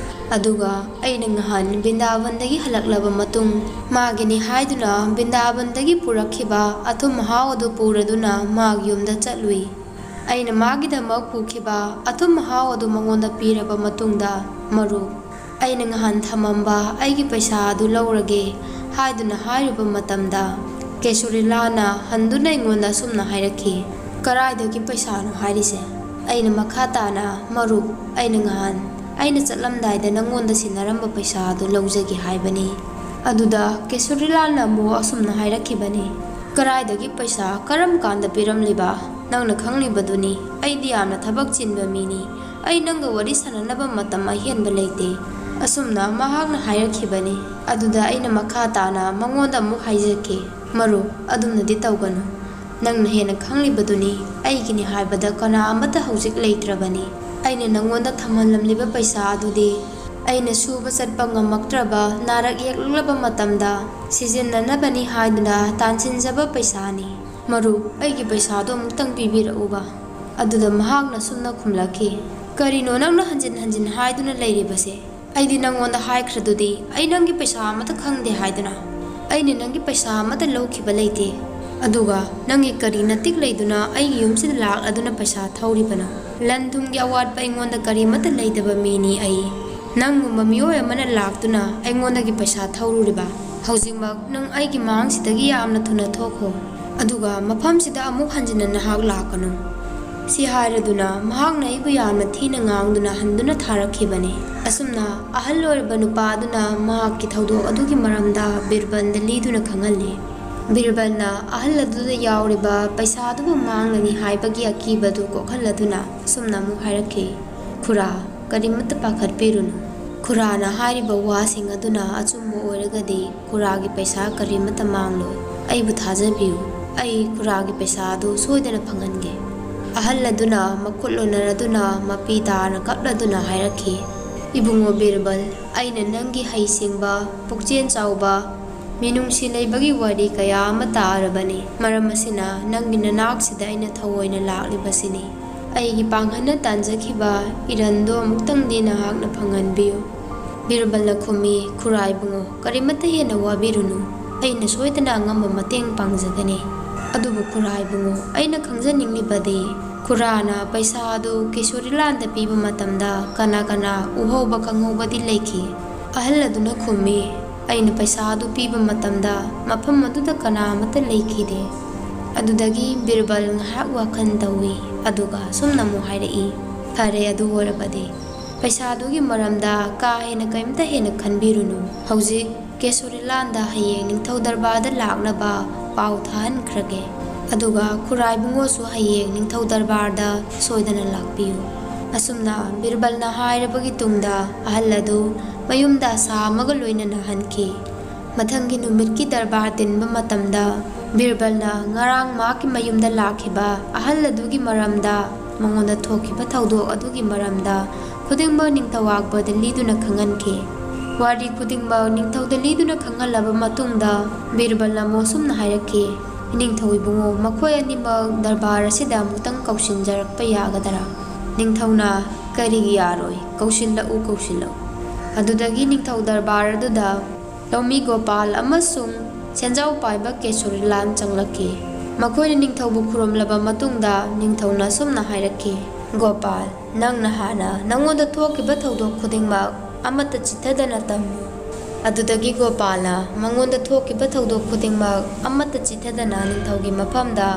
ꯑꯗꯨꯒ ꯑꯩꯅ ꯉꯍꯥꯟ ꯕ꯭ꯔꯤꯟꯗꯥꯕꯟꯗꯒꯤ ꯍꯜꯂꯛꯂꯕ ꯃꯇꯨꯡ ꯃꯥꯒꯤꯅꯤ ꯍꯥꯏꯗꯨꯅ ꯕ꯭ꯔꯤꯟꯗꯥꯕꯟꯗꯒꯤ ꯄꯨꯔꯛꯈꯤꯕ ꯑꯊꯨꯝ ꯑꯍꯥꯎ ꯑꯗꯨ ꯄꯨꯔꯗꯨꯅ ꯃꯥꯒꯤ ꯌꯨꯝꯗ ꯆꯠꯂꯨꯏ꯫ ꯑꯩꯅ ꯃꯥꯒꯤꯗꯃꯛ ꯄꯨꯈꯤꯕ ꯑꯊꯨꯝ ꯑꯍꯥꯎ ꯑꯗꯨ ꯃꯉꯣꯟꯗ ꯄꯤꯔꯕ ꯃꯇꯨꯡꯗ, "ꯃꯔꯨꯞ, ꯑꯩꯅ ꯉꯍꯥꯟ ꯊꯝꯃꯝꯕ ꯑꯩꯒꯤ ꯄꯩꯁꯥ ꯑꯗꯨ ꯂꯧꯔꯒꯦ" ꯍꯥꯏꯗꯨꯅ ꯍꯥꯏꯔꯨꯕ ꯃꯇꯝꯗ, ꯀꯦꯁꯨꯔꯤꯂꯥꯅ ꯍꯟꯗꯨꯅ ꯑꯩꯉꯣꯟꯗ ꯑꯁꯨꯝꯅ ꯍꯥꯏꯔꯛꯈꯤ, "ꯀꯔꯥꯏꯗꯒꯤ ꯄꯩꯁꯥꯅꯣ ꯍꯥꯏꯔꯤꯁꯦ? ꯑꯩꯅ ꯃꯈꯥ ꯇꯥꯅ, "ꯃꯔꯨꯞ, ꯑꯩꯅ ꯉꯍꯥꯟ ꯑꯩꯅ ꯆꯠꯂꯝꯗꯥꯏꯗ ꯅꯪꯉꯣꯟꯗ ꯁꯤꯟꯅꯔꯝꯕ ꯄꯩꯁꯥ ꯑꯗꯨ ꯂꯧꯖꯒꯦ ꯍꯥꯏꯕꯅꯤ꯫" ꯑꯗꯨꯗ ꯀꯦꯁꯣꯔꯤꯂꯥꯜꯅ ꯑꯃꯨꯛ ꯑꯁꯨꯝꯅ ꯍꯥꯏꯔꯛꯈꯤꯕꯅꯤ, "ꯀꯔꯥꯏꯗꯒꯤ ꯄꯩꯁꯥ? ꯀꯔꯝ ꯀꯥꯟꯗ ꯄꯤꯔꯝꯂꯤꯕ? ꯅꯪꯅ ꯈꯪꯂꯤꯕꯗꯨꯅꯤ, ꯑꯩꯗꯤ ꯌꯥꯝꯅ ꯊꯕꯛ ꯆꯤꯟꯕ ꯃꯤꯅꯤ꯫ ꯑꯩ ꯅꯪꯒ ꯋꯥꯔꯤ ꯁꯥꯟꯅꯅꯕ ꯃꯇꯝ ꯑꯍꯦꯟꯕ ꯂꯩꯇꯦ꯫" ꯑꯁꯨꯝꯅ ꯃꯍꯥꯛꯅ ꯍꯥꯏꯔꯛꯈꯤꯕꯅꯤ꯫ ꯑꯗꯨꯗ ꯑꯩꯅ ꯃꯈꯥ ꯇꯥꯅ ꯃꯉꯣꯟꯗ ꯑꯃꯨꯛ ꯍꯥꯏꯖꯈꯤ, "ꯃꯔꯨꯞ, ꯑꯗꯨꯝꯅꯗꯤ ꯇꯧꯒꯅꯨ꯫ ꯅꯪꯅ ꯍꯦꯟꯅ ꯈꯪꯂꯤꯕꯗꯨꯅꯤ, ꯑꯩꯒꯤꯅꯤ ꯍꯥꯏꯕꯗ ꯀꯅꯥ ꯑꯃꯠꯇ ꯍꯧꯖꯤꯛ ꯂꯩꯇ꯭ꯔꯕꯅꯤ꯫ ꯑꯩꯅ ꯅꯪꯉꯣꯟꯗ ꯊꯝꯍꯜꯂꯝꯂꯤꯕ ꯄꯩꯁꯥ ꯑꯗꯨꯗꯤ ꯑꯩꯅ ꯁꯨꯕ ꯆꯠꯄ ꯉꯝꯃꯛꯇ꯭ꯔꯕ, ꯅꯥꯔꯛ ꯌꯦꯛꯂꯛꯂꯕ ꯃꯇꯝꯗ ꯁꯤꯖꯤꯟꯅꯅꯕꯅꯤ ꯍꯥꯏꯗꯨꯅ ꯇꯥꯟꯁꯤꯟꯖꯕ ꯄꯩꯁꯥꯅꯤ꯫ ꯃꯔꯨꯞ, ꯑꯩꯒꯤ ꯄꯩꯁꯥꯗꯣ ꯑꯃꯨꯛꯇꯪ ꯄꯤꯕꯤꯔꯛꯎꯕ꯫" ꯑꯗꯨꯗ ꯃꯍꯥꯛꯅ ꯁꯨꯝꯅ ꯈꯨꯝꯂꯛꯈꯤ, "ꯀꯔꯤꯅꯣ ꯅꯪꯅ ꯍꯟꯖꯤꯟ ꯍꯟꯖꯤꯟ ꯍꯥꯏꯗꯨꯅ ꯂꯩꯔꯤꯕꯁꯦ? ꯑꯩꯗꯤ ꯅꯪꯉꯣꯟꯗ ꯍꯥꯏꯈ꯭ꯔꯗꯨꯗꯤ ꯑꯩ ꯅꯪꯒꯤ ꯄꯩꯁꯥ ꯑꯃꯠꯇ ꯈꯪꯗꯦ ꯍꯥꯏꯗꯨꯅ꯫ ꯑꯩꯅ ꯅꯪꯒꯤ ꯄꯩꯁꯥ ꯑꯃꯠꯇ ꯂꯧꯈꯤꯕ ꯂꯩꯇꯦ꯫ ꯑꯗꯨꯒ ꯅꯪꯒꯤ ꯀꯔꯤ ꯅꯇꯤꯛ ꯂꯩꯗꯨꯅ ꯑꯩꯒꯤ ꯌꯨꯝꯁꯤꯗ ꯂꯥꯛꯂꯗꯨꯅ ꯄꯩꯁꯥ ꯊꯧꯔꯤꯕꯅꯣ? ꯂꯟ ꯊꯨꯝꯒꯤ ꯑꯋꯥꯠꯄ ꯑꯩꯉꯣꯟꯗ ꯀꯔꯤꯃꯠꯇ ꯂꯩꯇꯕ ꯃꯤꯅꯤ ꯑꯩ꯫ ꯅꯪꯒꯨꯝꯕ ꯃꯤꯑꯣꯏ ꯑꯃꯅ ꯂꯥꯛꯇꯨꯅ ꯑꯩꯉꯣꯟꯗꯒꯤ ꯄꯩꯁꯥ ꯊꯧꯔꯨꯔꯤꯕ? ꯍꯧꯖꯤꯛꯃꯛ ꯅꯪ ꯑꯩꯒꯤ ꯃꯥꯡꯁꯤꯗꯒꯤ ꯌꯥꯝꯅ ꯊꯨꯅ ꯊꯣꯛꯈꯣ꯫ ꯑꯗꯨꯒ ꯃꯐꯝꯁꯤꯗ ꯑꯃꯨꯛ ꯍꯟꯖꯤꯟꯅ ꯅꯍꯥꯛ ꯂꯥꯛꯀꯅꯨ꯫" ꯁꯤ ꯍꯥꯏꯔꯗꯨꯅ ꯃꯍꯥꯛꯅ ꯑꯩꯕꯨ ꯌꯥꯝꯅ ꯊꯤꯅ ꯉꯥꯡꯗꯨꯅ ꯍꯟꯗꯨꯅ ꯊꯥꯔꯛꯈꯤꯕꯅꯤ꯫ ꯑꯁꯨꯝꯅ ꯑꯍꯜ ꯑꯣꯏꯔꯕ ꯅꯨꯄꯥ ꯑꯗꯨꯅ ꯃꯍꯥꯛꯀꯤ ꯊꯧꯗꯣꯛ ꯑꯗꯨꯒꯤ ꯃꯔꯝꯗ ꯕꯤꯔꯕꯜꯗ ꯂꯤꯗꯨꯅ ꯈꯪꯍꯜꯂꯤ꯫ ꯕꯤꯔꯕꯜꯅ ꯑꯍꯜ ꯑꯗꯨꯗ ꯌꯥꯎꯔꯤꯕ ꯄꯩꯁꯥ ꯑꯗꯨꯕꯨ ꯃꯥꯡꯂꯅꯤ ꯍꯥꯏꯕꯒꯤ ꯑꯀꯤꯕꯗꯨ ꯀꯣꯛꯍꯜꯂꯗꯨꯅ ꯑꯁꯨꯝꯅ ꯑꯃꯨꯛ ꯍꯥꯏꯔꯛꯈꯤ, "ꯈꯨꯔꯥ, ꯀꯔꯤꯃꯠꯇ ꯄꯥꯈꯠꯄꯤꯔꯨꯅꯨ꯫ ꯈꯨꯔꯥꯅ ꯍꯥꯏꯔꯤꯕ ꯋꯥꯁꯤꯡ ꯑꯗꯨꯅ ꯑꯆꯨꯝꯕ ꯑꯣꯏꯔꯒꯗꯤ ꯈꯨꯔꯥꯒꯤ ꯄꯩꯁꯥ ꯀꯔꯤꯃꯠꯇ ꯃꯥꯡꯂꯣꯏ꯫ ꯑꯩꯕꯨ ꯊꯥꯖꯕꯤꯌꯨ꯫ ꯑꯩ ꯈꯨꯔꯥꯒꯤ ꯄꯩꯁꯥ ꯑꯗꯨ ꯁꯣꯏꯗꯅ ꯐꯪꯍꯟꯒꯦ꯫" ꯑꯍꯜ ꯑꯗꯨꯅ ꯃꯈꯨꯠ ꯂꯣꯟꯅꯔꯗꯨꯅ ꯃꯄꯤ ꯇꯥꯅ ꯀꯞꯂꯗꯨꯅ ꯍꯥꯏꯔꯛꯈꯤ, "ꯏꯕꯨꯡꯉꯣ ꯕꯤꯔꯕꯜ, ꯑꯩꯅ ꯅꯪꯒꯤ ꯍꯩꯁꯤꯡꯕ, ꯄꯨꯛꯆꯦꯜ ꯆꯥꯎꯕ, ꯃꯤꯅꯨꯡꯁꯤ ꯂꯩꯕꯒꯤ ꯋꯥꯔꯤ ꯀꯌꯥ ꯑꯃ ꯇꯥꯔꯕꯅꯤ꯫ ꯃꯔꯝ ꯑꯁꯤꯅ ꯅꯪꯒꯤ ꯅꯅꯥꯛꯁꯤꯗ ꯑꯩꯅ ꯊꯑꯣꯏꯅ ꯂꯥꯛꯂꯤꯕꯁꯤꯅꯤ꯫ ꯑꯩꯒꯤ ꯄꯥꯡꯒꯜꯅ ꯇꯥꯟꯖꯈꯤꯕ ꯏꯔꯟꯗꯣ ꯑꯃꯨꯛꯇꯪꯗꯤ ꯅꯍꯥꯛꯅ ꯐꯪꯍꯟꯕꯤꯌꯨ꯫" ꯕꯤꯔꯕꯜꯅ ꯈꯨꯝꯃꯤ, "ꯈꯨꯔꯥ ꯏꯕꯨꯡꯉꯣ, ꯀꯔꯤꯃꯠꯇ ꯍꯦꯟꯅ ꯋꯥꯕꯤꯔꯨꯅꯨ꯫ ꯑꯩꯅ ꯁꯣꯏꯗꯅ ꯑꯉꯝꯕ ꯃꯇꯦꯡ ꯄꯥꯡꯖꯒꯅꯤ꯫ ꯑꯗꯨꯕꯨ ꯈꯨꯔꯥ ꯏꯕꯨꯡꯉꯣ, ꯑꯩꯅ ꯈꯪꯖꯅꯤꯡꯂꯤꯕꯗꯤ ꯈꯨꯔꯥꯅ ꯄꯩꯁꯥ ꯑꯗꯨ ꯀꯤꯁꯣꯔꯤꯂꯥꯜꯗ ꯄꯤꯕ ꯃꯇꯝꯗ ꯀꯅꯥ ꯀꯅꯥ ꯎꯍꯧꯕ ꯈꯪꯍꯧꯕꯗꯤ ꯂꯩꯈꯤ?" ꯑꯍꯜ ꯑꯗꯨꯅ ꯈꯨꯝꯃꯤ, "ꯑꯩꯅ ꯄꯩꯁꯥ ꯑꯗꯨ ꯄꯤꯕ ꯃꯇꯝꯗ ꯃꯐꯝ ꯑꯗꯨꯗ ꯀꯅꯥ ꯑꯃꯠꯇ ꯂꯩꯈꯤꯗꯦ꯫ ꯑꯗꯨꯗꯒꯤ ꯕꯤꯔꯕꯜ ꯉꯥꯏꯍꯥꯛ ꯋꯥꯈꯜ ꯇꯧꯏ, ꯑꯗꯨꯒ ꯑꯁꯨꯝꯅ ꯑꯃꯨꯛ ꯍꯥꯏꯔꯛꯏ, "ꯐꯔꯦ, ꯑꯗꯨ ꯑꯣꯏꯔꯕꯗꯤ ꯄꯩꯁꯥꯗꯨꯒꯤ ꯃꯔꯝꯗ ꯀꯥ ꯍꯦꯟꯅ ꯀꯔꯤꯝꯇ ꯍꯦꯟꯅ ꯈꯟꯕꯤꯔꯨꯅꯨ꯫ ꯍꯧꯖꯤꯛ ꯀꯦꯁꯣꯔꯤꯂꯥꯟꯗ ꯍꯌꯦꯡ ꯅꯤꯡꯊꯧ ꯗꯔꯕꯥꯔꯗ ꯂꯥꯛꯅꯕ ꯄꯥꯎ ꯊꯥꯍꯟꯈ꯭ꯔꯒꯦ꯫ ꯑꯗꯨꯒ ꯈꯨꯔꯥꯏ ꯏꯕꯨꯡꯉꯣꯁꯨ ꯍꯌꯦꯡ ꯅꯤꯡꯊꯧ ꯗꯔꯕꯥꯔꯗ ꯁꯣꯏꯗꯅ ꯂꯥꯛꯄꯤꯌꯨ꯫" ꯑꯁꯨꯝꯅ ꯕꯤꯔꯕꯜꯅ ꯍꯥꯏꯔꯕꯒꯤ ꯇꯨꯡꯗ ꯑꯍꯜ ꯑꯗꯨ ꯃꯌꯨꯝꯗ ꯑꯁꯥ ꯑꯃꯒ ꯂꯣꯏꯅꯅ ꯍꯟꯈꯤ꯫ ꯃꯊꯪꯒꯤ ꯅꯨꯃꯤꯠꯀꯤ ꯗꯔꯕꯥꯔ ꯇꯤꯟꯕ ꯃꯇꯝꯗ ꯕꯤꯔꯕꯜꯅ ꯉꯔꯥꯡ ꯃꯍꯥꯛꯀꯤ ꯃꯌꯨꯝꯗ ꯂꯥꯛꯈꯤꯕ ꯑꯍꯜ ꯑꯗꯨꯒꯤ ꯃꯔꯝꯗ, ꯃꯉꯣꯟꯗ ꯊꯣꯛꯈꯤꯕ ꯊꯧꯗꯣꯛ ꯑꯗꯨꯒꯤ ꯃꯔꯝꯗ ꯈꯨꯗꯤꯡꯃꯛ ꯅꯤꯡꯊꯧ ꯑꯛꯕꯔꯗ ꯂꯤꯗꯨꯅ ꯈꯪꯍꯟꯈꯤ꯫ ꯋꯥꯔꯤ ꯈꯨꯗꯤꯡꯃꯛ ꯅꯤꯡꯊꯧꯗ ꯂꯤꯗꯨꯅ ꯈꯪꯍꯜꯂꯕ ꯃꯇꯨꯡꯗ ꯕꯤꯔꯕꯜꯅ ꯑꯃꯨꯛ ꯑꯁꯨꯝꯅ ꯍꯥꯏꯔꯛꯈꯤ, "ꯏꯅꯤꯡꯊꯧ ꯏꯕꯨꯡꯉꯣ, ꯃꯈꯣꯏ ꯑꯅꯤꯃꯛ ꯗꯔꯕꯥꯔ ꯑꯁꯤꯗ ꯑꯃꯨꯛꯇꯪ ꯀꯧꯁꯤꯟꯖꯔꯛꯄ ꯌꯥꯒꯗ꯭ꯔꯥ?" ꯅꯤꯡꯊꯧꯅ, "ꯀꯔꯤꯒꯤ ꯌꯥꯔꯣꯏ? ꯀꯧꯁꯤꯜꯂꯛꯎ, ꯀꯧꯁꯤꯜꯂꯛꯎ꯫" ꯑꯗꯨꯗꯒꯤ ꯅꯤꯡꯊꯧ ꯗꯔꯕꯥꯔ ꯑꯗꯨꯗ ꯂꯧꯃꯤ ꯒꯣꯄꯥꯜ ꯑꯃꯁꯨꯡ ꯁꯦꯟꯖꯥꯎ ꯄꯥꯏꯕ ꯀꯦꯁꯣꯔꯤꯂꯥꯜ ꯆꯪꯂꯛꯈꯤ꯫ ꯃꯈꯣꯏꯅ ꯅꯤꯡꯊꯧꯕꯨ ꯈꯨꯔꯨꯝꯂꯕ ꯃꯇꯨꯡꯗ ꯅꯤꯡꯊꯧꯅ ꯑꯁꯨꯝꯅ ꯍꯥꯏꯔꯛꯈꯤ, "ꯒꯣꯄꯥꯜ, ꯅꯪꯅ ꯍꯥꯟꯅ ꯅꯪꯉꯣꯟꯗ ꯊꯣꯛꯈꯤꯕ ꯊꯧꯗꯣꯛ ꯈꯨꯗꯤꯡꯃꯛ ꯑꯃꯠꯇ ꯆꯤꯠꯊꯗꯅ ꯇꯝꯃꯨ꯫" ꯑꯗꯨꯗꯒꯤ ꯒꯣꯄꯥꯜꯅ ꯃꯉꯣꯟꯗ ꯊꯣꯛꯈꯤꯕ ꯊꯧꯗꯣꯛ ꯈꯨꯗꯤꯡꯃꯛ ꯑꯃꯠꯇ ꯆꯤꯠꯊꯗꯅ ꯅꯤꯡꯊꯧꯒꯤ ꯃꯐꯝꯗ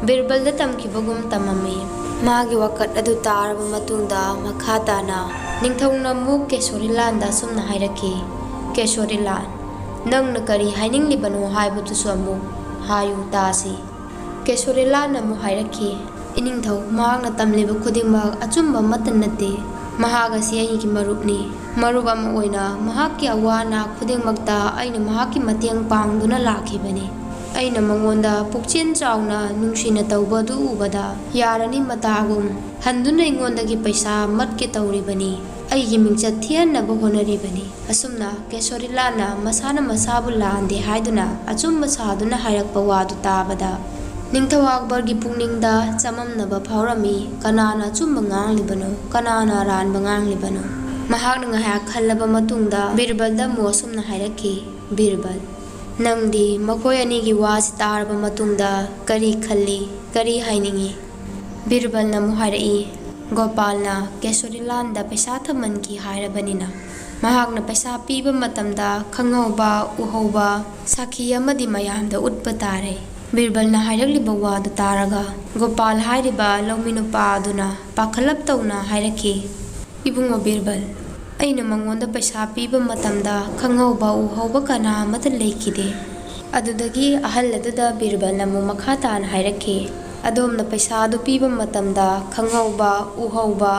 ꯕꯤꯔꯕꯜꯗ ꯇꯝꯈꯤꯕꯒꯨꯝ ꯇꯝꯃꯝꯃꯤ꯫ ꯃꯥꯒꯤ ꯋꯥꯀꯠ ꯑꯗꯨ ꯇꯥꯔꯕ ꯃꯇꯨꯡꯗ ꯃꯈꯥ ꯇꯥꯅ ꯅꯤꯡꯊꯧꯅ ꯑꯃꯨꯛ ꯀꯦꯁꯣꯔꯤꯂꯥꯟꯗ ꯑꯁꯨꯝꯅ ꯍꯥꯏꯔꯛꯈꯤ, "ꯀꯦꯁꯣꯔꯤꯂꯥꯟ, ꯅꯪꯅ ꯀꯔꯤ ꯍꯥꯏꯅꯤꯡꯂꯤꯕꯅꯣ ꯍꯥꯏꯕꯗꯨꯁꯨ ꯑꯃꯨꯛ ꯍꯥꯏꯌꯨ ꯇꯥꯁꯤ꯫" ꯀꯦꯁꯣꯔꯤꯂꯥꯟꯅ ꯑꯃꯨꯛ ꯍꯥꯏꯔꯛꯈꯤ, "ꯏꯅꯤꯡꯊꯧ, ꯃꯍꯥꯛꯅ ꯇꯝꯂꯤꯕ ꯈꯨꯗꯤꯡꯃꯛ ꯑꯆꯨꯝꯕ ꯑꯃꯠꯇ ꯅꯠꯇꯦ꯫ ꯃꯍꯥꯛ ꯑꯁꯤ ꯑꯩꯒꯤ ꯃꯔꯨꯞꯅꯤ꯫ ꯃꯔꯨꯞ ꯑꯃ ꯑꯣꯏꯅ ꯃꯍꯥꯛꯀꯤ ꯑꯋꯥ ꯑꯅꯥ ꯈꯨꯗꯤꯡꯃꯛꯇ ꯑꯩꯅ ꯃꯍꯥꯛꯀꯤ ꯃꯇꯦꯡ ꯄꯥꯡꯗꯨꯅ ꯂꯥꯛꯈꯤꯕꯅꯤ꯫ ꯑꯩꯅ ꯃꯉꯣꯟꯗ ꯄꯨꯛꯆꯦꯜ ꯆꯥꯎꯅ ꯅꯨꯡꯁꯤꯅ ꯇꯧꯕ ꯑꯗꯨ ꯎꯕꯗ ꯌꯥꯔꯅꯤ ꯃꯇꯥꯒꯨꯝ ꯍꯟꯗꯨꯅ ꯑꯩꯉꯣꯟꯗꯒꯤ ꯄꯩꯁꯥ ꯃꯠꯀꯦ ꯇꯧꯔꯤꯕꯅꯤ꯫ ꯑꯩꯒꯤ ꯃꯤꯡꯆꯠ ꯊꯤꯍꯟꯅꯕ ꯍꯣꯠꯅꯔꯤꯕꯅꯤ꯫" ꯑꯁꯨꯝꯅ ꯀꯦꯁꯣꯔꯤꯂꯥꯟꯅ ꯃꯁꯥꯅ ꯃꯁꯥꯕꯨ ꯂꯥꯟꯗꯦ ꯍꯥꯏꯗꯨꯅ ꯑꯆꯨꯝꯕ ꯁꯥꯗꯨꯅ ꯍꯥꯏꯔꯛꯄ ꯋꯥꯗꯨ ꯇꯥꯕꯗ ꯅꯤꯡꯊꯧ ꯑꯛꯕꯔꯒꯤ ꯄꯨꯛꯅꯤꯡꯗ ꯆꯃꯝꯅꯕ ꯐꯥꯎꯔꯝꯃꯤ꯫ ꯀꯅꯥꯅ ꯑꯆꯨꯝꯕ ꯉꯥꯡꯂꯤꯕꯅꯣ? ꯀꯅꯥꯅ ꯑꯔꯥꯟꯕ ꯉꯥꯡꯂꯤꯕꯅꯣ? ꯃꯍꯥꯛꯅ ꯉꯥꯏꯍꯥꯛ ꯈꯜꯂꯕ ꯃꯇꯨꯡꯗ ꯕꯤꯔꯕꯜꯗ ꯑꯃꯨꯛ ꯑꯁꯨꯝꯅ ꯍꯥꯏꯔꯛꯈꯤ, "ꯕꯤꯔꯕꯜ, ꯅꯪꯗꯤ ꯃꯈꯣꯏ ꯑꯅꯤꯒꯤ ꯋꯥꯁꯤ ꯇꯥꯔꯕ ꯃꯇꯨꯡꯗ ꯀꯔꯤ ꯈꯜꯂꯤ? ꯀꯔꯤ ꯍꯥꯏꯅꯤꯡꯏ?" ꯕꯤꯔꯕꯜꯅ ꯑꯃꯨꯛ ꯍꯥꯏꯔꯛꯏ, "ꯒꯣꯄꯥꯜꯅ ꯀꯦꯁꯣꯔꯤꯂꯥꯟꯗ ꯄꯩꯁꯥ ꯊꯝꯍꯟꯈꯤ ꯍꯥꯏꯔꯕꯅꯤꯅ, ꯃꯍꯥꯛꯅ ꯄꯩꯁꯥ ꯄꯤꯕ ꯃꯇꯝꯗ ꯈꯪꯍꯧꯕ, ꯎꯍꯧꯕ ꯁꯥꯈꯤ ꯑꯃꯗꯤ ꯃꯌꯥꯝꯗ ꯎꯠꯄ ꯇꯥꯔꯦ꯫ ꯕꯤꯔꯕꯜꯅ ꯍꯥꯏꯔꯛꯂꯤꯕ ꯋꯥꯗꯨ ꯇꯥꯔꯒ ꯒꯣꯄꯥꯜ ꯍꯥꯏꯔꯤꯕ ꯂꯧꯃꯤ ꯅꯨꯄꯥ ꯑꯗꯨꯅ ꯄꯥꯈꯠꯂꯞ ꯇꯧꯅ ꯍꯥꯏꯔꯛꯈꯤ, "ꯏꯕꯨꯡꯉꯣ ꯕꯤꯔꯕꯜ, ꯑꯩꯅ ꯃꯉꯣꯟꯗ ꯄꯩꯁꯥ ꯄꯤꯕ ꯃꯇꯝꯗ ꯈꯪꯍꯧꯕ ꯎꯍꯧꯕ ꯀꯅꯥ ꯑꯃꯠꯇ ꯂꯩꯈꯤꯗꯦ꯫" ꯑꯗꯨꯗꯒꯤ ꯑꯍꯜ ꯑꯗꯨꯗ ꯕꯤꯔꯕꯜꯅ ꯑꯃꯨꯛ ꯃꯈꯥ ꯇꯥꯅ ꯍꯥꯏꯔꯛꯈꯤ, "ꯑꯗꯣꯝꯅ ꯄꯩꯁꯥ ꯑꯗꯨ ꯄꯤꯕ ꯃꯇꯝꯗ ꯈꯪꯍꯧꯕ ꯎꯍꯧꯕ,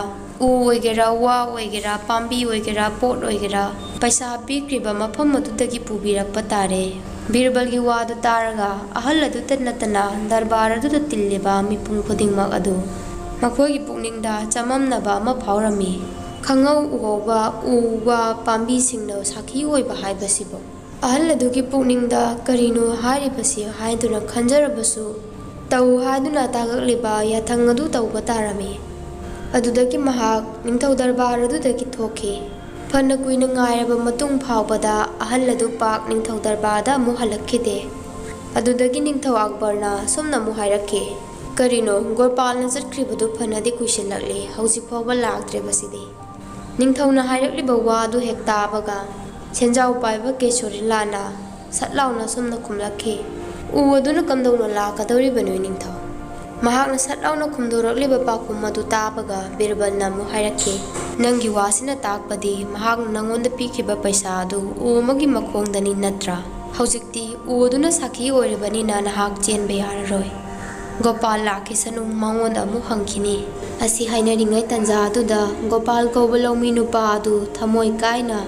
ꯎ ꯑꯣꯏꯒꯦꯔꯥ, ꯋꯥ ꯑꯣꯏꯒꯦꯔꯥ, ꯄꯥꯝꯕꯤ ꯑꯣꯏꯒꯦꯔꯥ, ꯄꯣꯠ ꯑꯣꯏꯒꯦꯔꯥ, ꯄꯩꯁꯥ ꯄꯤꯈ꯭ꯔꯤꯕ ꯃꯐꯝ ꯑꯗꯨꯗꯒꯤ ꯄꯨꯕꯤꯔꯛꯄ ꯇꯥꯔꯦ꯫" ꯕꯤꯔꯕꯜꯒꯤ ꯋꯥꯗꯨ ꯇꯥꯔꯒ ꯑꯍꯜ ꯑꯗꯨꯇ ꯅꯠꯇꯅ ꯗꯔꯕꯥꯔ ꯑꯗꯨꯗ ꯇꯤꯜꯂꯤꯕ ꯃꯤꯄꯨꯝ ꯈꯨꯗꯤꯡꯃꯛ ꯑꯗꯨ ꯃꯈꯣꯏꯒꯤ ꯄꯨꯛꯅꯤꯡꯗ ꯆꯃꯝꯅꯕ ꯑꯃ ꯐꯥꯎꯔꯝꯃꯤ꯫ ꯈꯪꯍꯧ ꯎꯍꯧꯕ ꯎ ꯋꯥ ꯄꯥꯝꯕꯤꯁꯤꯡꯅ ꯁꯥꯈꯤ ꯑꯣꯏꯕ ꯍꯥꯏꯕꯁꯤꯕꯨ꯫ ꯑꯍꯜ ꯑꯗꯨꯒꯤ ꯄꯨꯛꯅꯤꯡꯗ "ꯀꯔꯤꯅꯣ ꯍꯥꯏꯔꯤꯕꯁꯤ?" ꯍꯥꯏꯗꯨꯅ ꯈꯟꯖꯔꯕꯁꯨ, ꯇꯧ ꯍꯥꯏꯗꯨꯅ ꯇꯥꯛꯂꯛꯂꯤꯕ ꯌꯥꯊꯪ ꯑꯗꯨ ꯇꯧꯕ ꯇꯥꯔꯝꯃꯤ꯫ ꯑꯗꯨꯗꯒꯤ ꯃꯍꯥꯛ ꯅꯤꯡꯊꯧ ꯗꯔꯕꯥꯔ ꯑꯗꯨꯗꯒꯤ ꯊꯣꯛꯈꯤ꯫ ꯐꯅ ꯀꯨꯏꯅ ꯉꯥꯏꯔꯕ ꯃꯇꯨꯡ ꯐꯥꯎꯕꯗ ꯑꯍꯜ ꯑꯗꯨ ꯄꯥꯛ ꯅꯤꯡꯊꯧ ꯗꯔꯕꯥꯔꯗ ꯑꯃꯨꯛ ꯍꯜꯂꯛꯈꯤꯗꯦ꯫ ꯑꯗꯨꯗꯒꯤ ꯅꯤꯡꯊꯧ ꯑꯛꯕꯔꯅ ꯑꯁꯨꯝꯅ ꯑꯃꯨꯛ ꯍꯥꯏꯔꯛꯈꯤ, "ꯀꯔꯤꯅꯣ, ꯒꯣꯄꯥꯜꯅ ꯆꯠꯈ꯭ꯔꯤꯕꯗꯨ ꯐꯅꯗꯤ ꯀꯨꯏꯁꯤꯜꯂꯛꯂꯦ, ꯍꯧꯖꯤꯛ ꯐꯥꯎꯕ ꯂꯥꯛꯇ꯭ꯔꯤꯕꯁꯤꯗꯤ?" ꯅꯤꯡꯊꯧꯅ ꯍꯥꯏꯔꯛꯂꯤꯕ ꯋꯥꯗꯨ ꯍꯦꯛ ꯇꯥꯕꯒ ꯁꯦꯟꯖꯥꯎ ꯄꯥꯏꯕ ꯀꯦꯁꯣꯔꯤꯂꯥꯜꯅ ꯁꯠ ꯂꯥꯎꯅ ꯑꯁꯨꯝꯅ ꯈꯨꯝꯂꯛꯈꯤ, "ꯎ ꯑꯗꯨꯅ ꯀꯝꯗꯧꯅ ꯂꯥꯛꯀꯗꯧꯔꯤꯕꯅꯣ, ꯅꯤꯡꯊꯧ?" ꯃꯍꯥꯛꯅ ꯁꯠ ꯂꯥꯎꯅ ꯈꯨꯝꯗꯣꯔꯛꯂꯤꯕ ꯄꯥꯎꯈꯨꯝ ꯑꯗꯨ ꯇꯥꯕꯒ ꯕꯤꯔꯕꯜꯅ ꯑꯃꯨꯛ ꯍꯥꯏꯔꯛꯈꯤ, "ꯅꯪꯒꯤ ꯋꯥꯁꯤꯅ ꯇꯥꯛꯄꯗꯤ ꯃꯍꯥꯛꯅ ꯅꯪꯉꯣꯟꯗ ꯄꯤꯈꯤꯕ ꯄꯩꯁꯥ ꯑꯗꯨ ꯎ ꯑꯃꯒꯤ ꯃꯈꯣꯡꯗꯅꯤ ꯅꯠꯇ꯭ꯔꯥ? ꯍꯧꯖꯤꯛꯇꯤ ꯎ ꯑꯗꯨꯅ ꯁꯥꯈꯤ ꯑꯣꯏꯔꯕꯅꯤꯅ ꯅꯍꯥꯛ ꯆꯦꯟꯕ ꯌꯥꯔꯔꯣꯏ꯫ ꯒꯣꯄꯥꯜ ꯂꯥꯛꯈꯤꯁꯅꯨ, ꯃꯉꯣꯟꯗ ꯑꯃꯨꯛ ꯍꯪꯈꯤꯅꯤ꯫" ꯑꯁꯤ ꯍꯥꯏꯅꯔꯤꯉꯩ ꯇꯟꯖꯥ ꯑꯗꯨꯗ ꯒꯣꯄꯥꯜ ꯀꯧꯕ ꯂꯧꯃꯤ ꯅꯨꯄꯥ ꯑꯗꯨ ꯊꯃꯣꯏ ꯀꯥꯏꯅ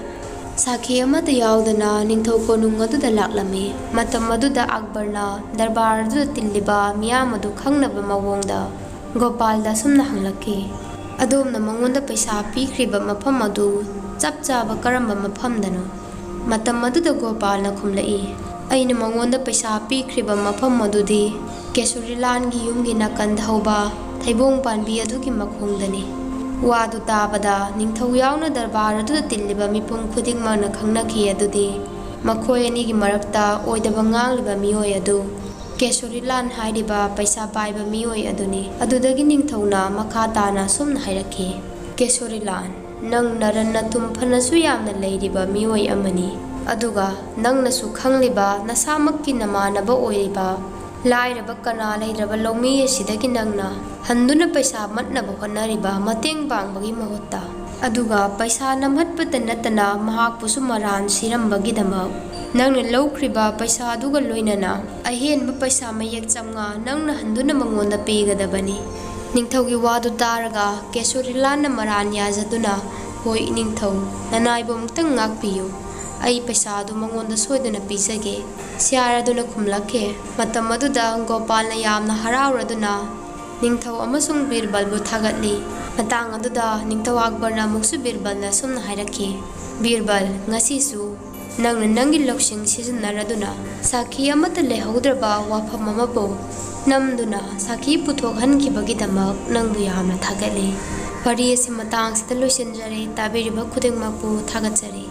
ꯁꯥꯈꯤ ꯑꯃꯠꯇ ꯌꯥꯎꯗꯅ ꯅꯤꯡꯊꯧ ꯀꯣꯅꯨꯡ ꯑꯗꯨꯗ ꯂꯥꯛꯂꯝꯃꯤ꯫ ꯃꯇꯝ ꯑꯗꯨꯗ ꯑꯛꯕꯔꯅ ꯗꯔꯕꯥꯔ ꯑꯗꯨꯗ ꯇꯤꯜꯂꯤꯕ ꯃꯤꯌꯥꯝ ꯑꯗꯨ ꯈꯪꯅꯕ ꯃꯑꯣꯡꯗ ꯒꯣꯄꯥꯜꯗ ꯑꯁꯨꯝꯅ ꯍꯪꯂꯛꯈꯤ, "ꯑꯗꯣꯝꯅ ꯃꯉꯣꯟꯗ ꯄꯩꯁꯥ ꯄꯤꯈ꯭ꯔꯤꯕ ꯃꯐꯝ ꯑꯗꯨ ꯆꯞ ꯆꯥꯕ ꯀꯔꯝꯕ ꯃꯐꯝꯗꯅꯣ?" ꯃꯇꯝ ꯑꯗꯨꯗ ꯒꯣꯄꯥꯜꯅ ꯈꯨꯝꯂꯛꯏ, "ꯑꯩꯅ ꯃꯉꯣꯟꯗ ꯄꯩꯁꯥ ꯄꯤꯈ꯭ꯔꯤꯕ ꯃꯐꯝ ꯑꯗꯨꯗꯤ ꯀꯦꯁꯣꯔꯤꯂꯥꯜꯒꯤ ꯌꯨꯝꯒꯤ ꯅꯥꯀꯟꯗ ꯍꯧꯕ ꯊꯩꯕꯣꯡ ꯄꯥꯝꯕꯤ ꯑꯗꯨꯒꯤ ꯃꯈꯣꯡꯗꯅꯤ꯫" ꯋꯥꯗꯨ ꯇꯥꯕꯗ ꯅꯤꯡꯊꯧ ꯌꯥꯎꯅ ꯗꯔꯕꯥꯔ ꯑꯗꯨꯗ ꯇꯤꯜꯂꯤꯕ ꯃꯤꯄꯨꯝ ꯈꯨꯗꯤꯡꯃꯛꯅ ꯈꯪꯅꯈꯤ ꯑꯗꯨꯗꯤ ꯃꯈꯣꯏ ꯑꯅꯤꯒꯤ ꯃꯔꯛꯇ ꯑꯣꯏꯗꯕ ꯉꯥꯡꯂꯤꯕ ꯃꯤꯑꯣꯏ ꯑꯗꯨ ꯀꯦꯁꯣꯔꯤꯂꯥꯜ ꯍꯥꯏꯔꯤꯕ ꯄꯩꯁꯥ ꯄꯥꯏꯕ ꯃꯤꯑꯣꯏ ꯑꯗꯨꯅꯤ꯫ ꯑꯗꯨꯗꯒꯤ ꯅꯤꯡꯊꯧꯅ ꯃꯈꯥ ꯇꯥꯅ ꯑꯁꯨꯝꯅ ꯍꯥꯏꯔꯛꯈꯤ, "ꯀꯦꯁꯣꯔꯤꯂꯥꯜ, ꯅꯪ ꯅꯔꯟ ꯅꯊꯨꯝ ꯐꯅꯁꯨ ꯌꯥꯝꯅ ꯂꯩꯔꯤꯕ ꯃꯤꯑꯣꯏ ꯑꯃꯅꯤ, ꯑꯗꯨꯒ ꯅꯪꯅꯁꯨ ꯈꯪꯂꯤꯕ ꯅꯁꯥꯃꯛꯀꯤ ꯅꯃꯥꯟꯅꯕ ꯑꯣꯏꯔꯤꯕ ꯂꯥꯏꯔꯕ ꯀꯅꯥ ꯂꯩꯇ꯭ꯔꯕ ꯂꯧꯃꯤ ꯑꯁꯤꯗꯒꯤ ꯅꯪꯅ ꯍꯟꯗꯨꯅ ꯄꯩꯁꯥ ꯃꯠꯅꯕ ꯍꯣꯠꯅꯔꯤꯕ, ꯃꯇꯦꯡ ꯄꯥꯡꯕꯒꯤ ꯃꯍꯨꯠꯇ, ꯑꯗꯨꯒ ꯄꯩꯁꯥ ꯅꯝꯍꯠꯄꯇ ꯅꯠꯇꯅ ꯃꯍꯥꯛꯄꯨꯁꯨ ꯃꯔꯥꯟ ꯁꯤꯔꯝꯕꯒꯤꯗꯃꯛ ꯅꯪꯅ ꯂꯧꯈ꯭ꯔꯤꯕ ꯄꯩꯁꯥꯗꯨꯒ ꯂꯣꯏꯅꯅ ꯑꯍꯦꯟꯕ ꯄꯩꯁꯥ ꯃꯌꯦꯛ ꯆꯥꯝꯃꯉꯥ ꯅꯪꯅ ꯍꯟꯗꯨꯅ ꯃꯉꯣꯟꯗ ꯄꯤꯒꯗꯕꯅꯤ꯫ ꯅꯤꯡꯊꯧꯒꯤ ꯋꯥꯗꯨ ꯇꯥꯔꯒ ꯀꯦꯁꯣꯔꯤꯂꯥꯜꯅ ꯃꯔꯥꯟ ꯌꯥꯖꯗꯨꯅ, "ꯍꯣꯏ ꯅꯤꯡꯊꯧ, ꯅꯅꯥꯏꯕꯨ ꯑꯃꯨꯛꯇꯪ ꯉꯥꯛꯄꯤꯌꯨ꯫ ꯑꯩ ꯄꯩꯁꯥꯗꯨ ꯃꯉꯣꯟꯗ ꯁꯣꯏꯗꯅ ꯄꯤꯖꯒꯦ," ꯁꯤꯌꯥꯔ ꯑꯗꯨꯅ ꯈꯨꯝꯂꯛꯈꯤ꯫ ꯃꯇꯝ ꯑꯗꯨꯗ ꯒꯣꯄꯥꯜꯅ ꯌꯥꯝꯅ ꯍꯔꯥꯎꯔꯗꯨꯅ ꯅꯤꯡꯊꯧ ꯑꯃꯁꯨꯡ ꯕꯤꯔꯕꯜꯕꯨ ꯊꯥꯒꯠꯂꯤ꯫ ꯃꯇꯥꯡ ꯑꯗꯨꯗ ꯅꯤꯡꯊꯧ ꯑꯛꯕꯔꯅ ꯑꯃꯨꯛꯁꯨ ꯕꯤꯔꯕꯜꯅ ꯑꯁꯨꯝꯅ ꯍꯥꯏꯔꯛꯈꯤ, "ꯕꯤꯔꯕꯜ, ꯉꯁꯤꯁꯨ ꯅꯪꯅ ꯅꯪꯒꯤ ꯂꯧꯁꯤꯡ ꯁꯤꯖꯤꯟꯅꯔꯗꯨꯅ ꯁꯥꯈꯤ ꯑꯃꯠꯇ ꯂꯩꯍꯧꯗ꯭ꯔꯕ ꯋꯥꯐꯝ ꯑꯃꯕꯨ ꯅꯝꯗꯨꯅ ꯁꯥꯈꯤ ꯄꯨꯊꯣꯛꯍꯟꯈꯤꯕꯒꯤꯗꯃꯛ ꯅꯪꯕꯨ ꯌꯥꯝꯅ ꯊꯥꯒꯠꯂꯤ꯫" ꯋꯥꯔꯤ ꯑꯁꯤ ꯃꯇꯥꯡꯁꯤꯗ ꯂꯣꯏꯁꯤꯟꯖꯔꯦ꯫ ꯇꯥꯕꯤꯔꯤꯕ ꯈꯨꯗꯤꯡꯃꯛꯄꯨ ꯊꯥꯒꯠꯆꯔꯤ꯫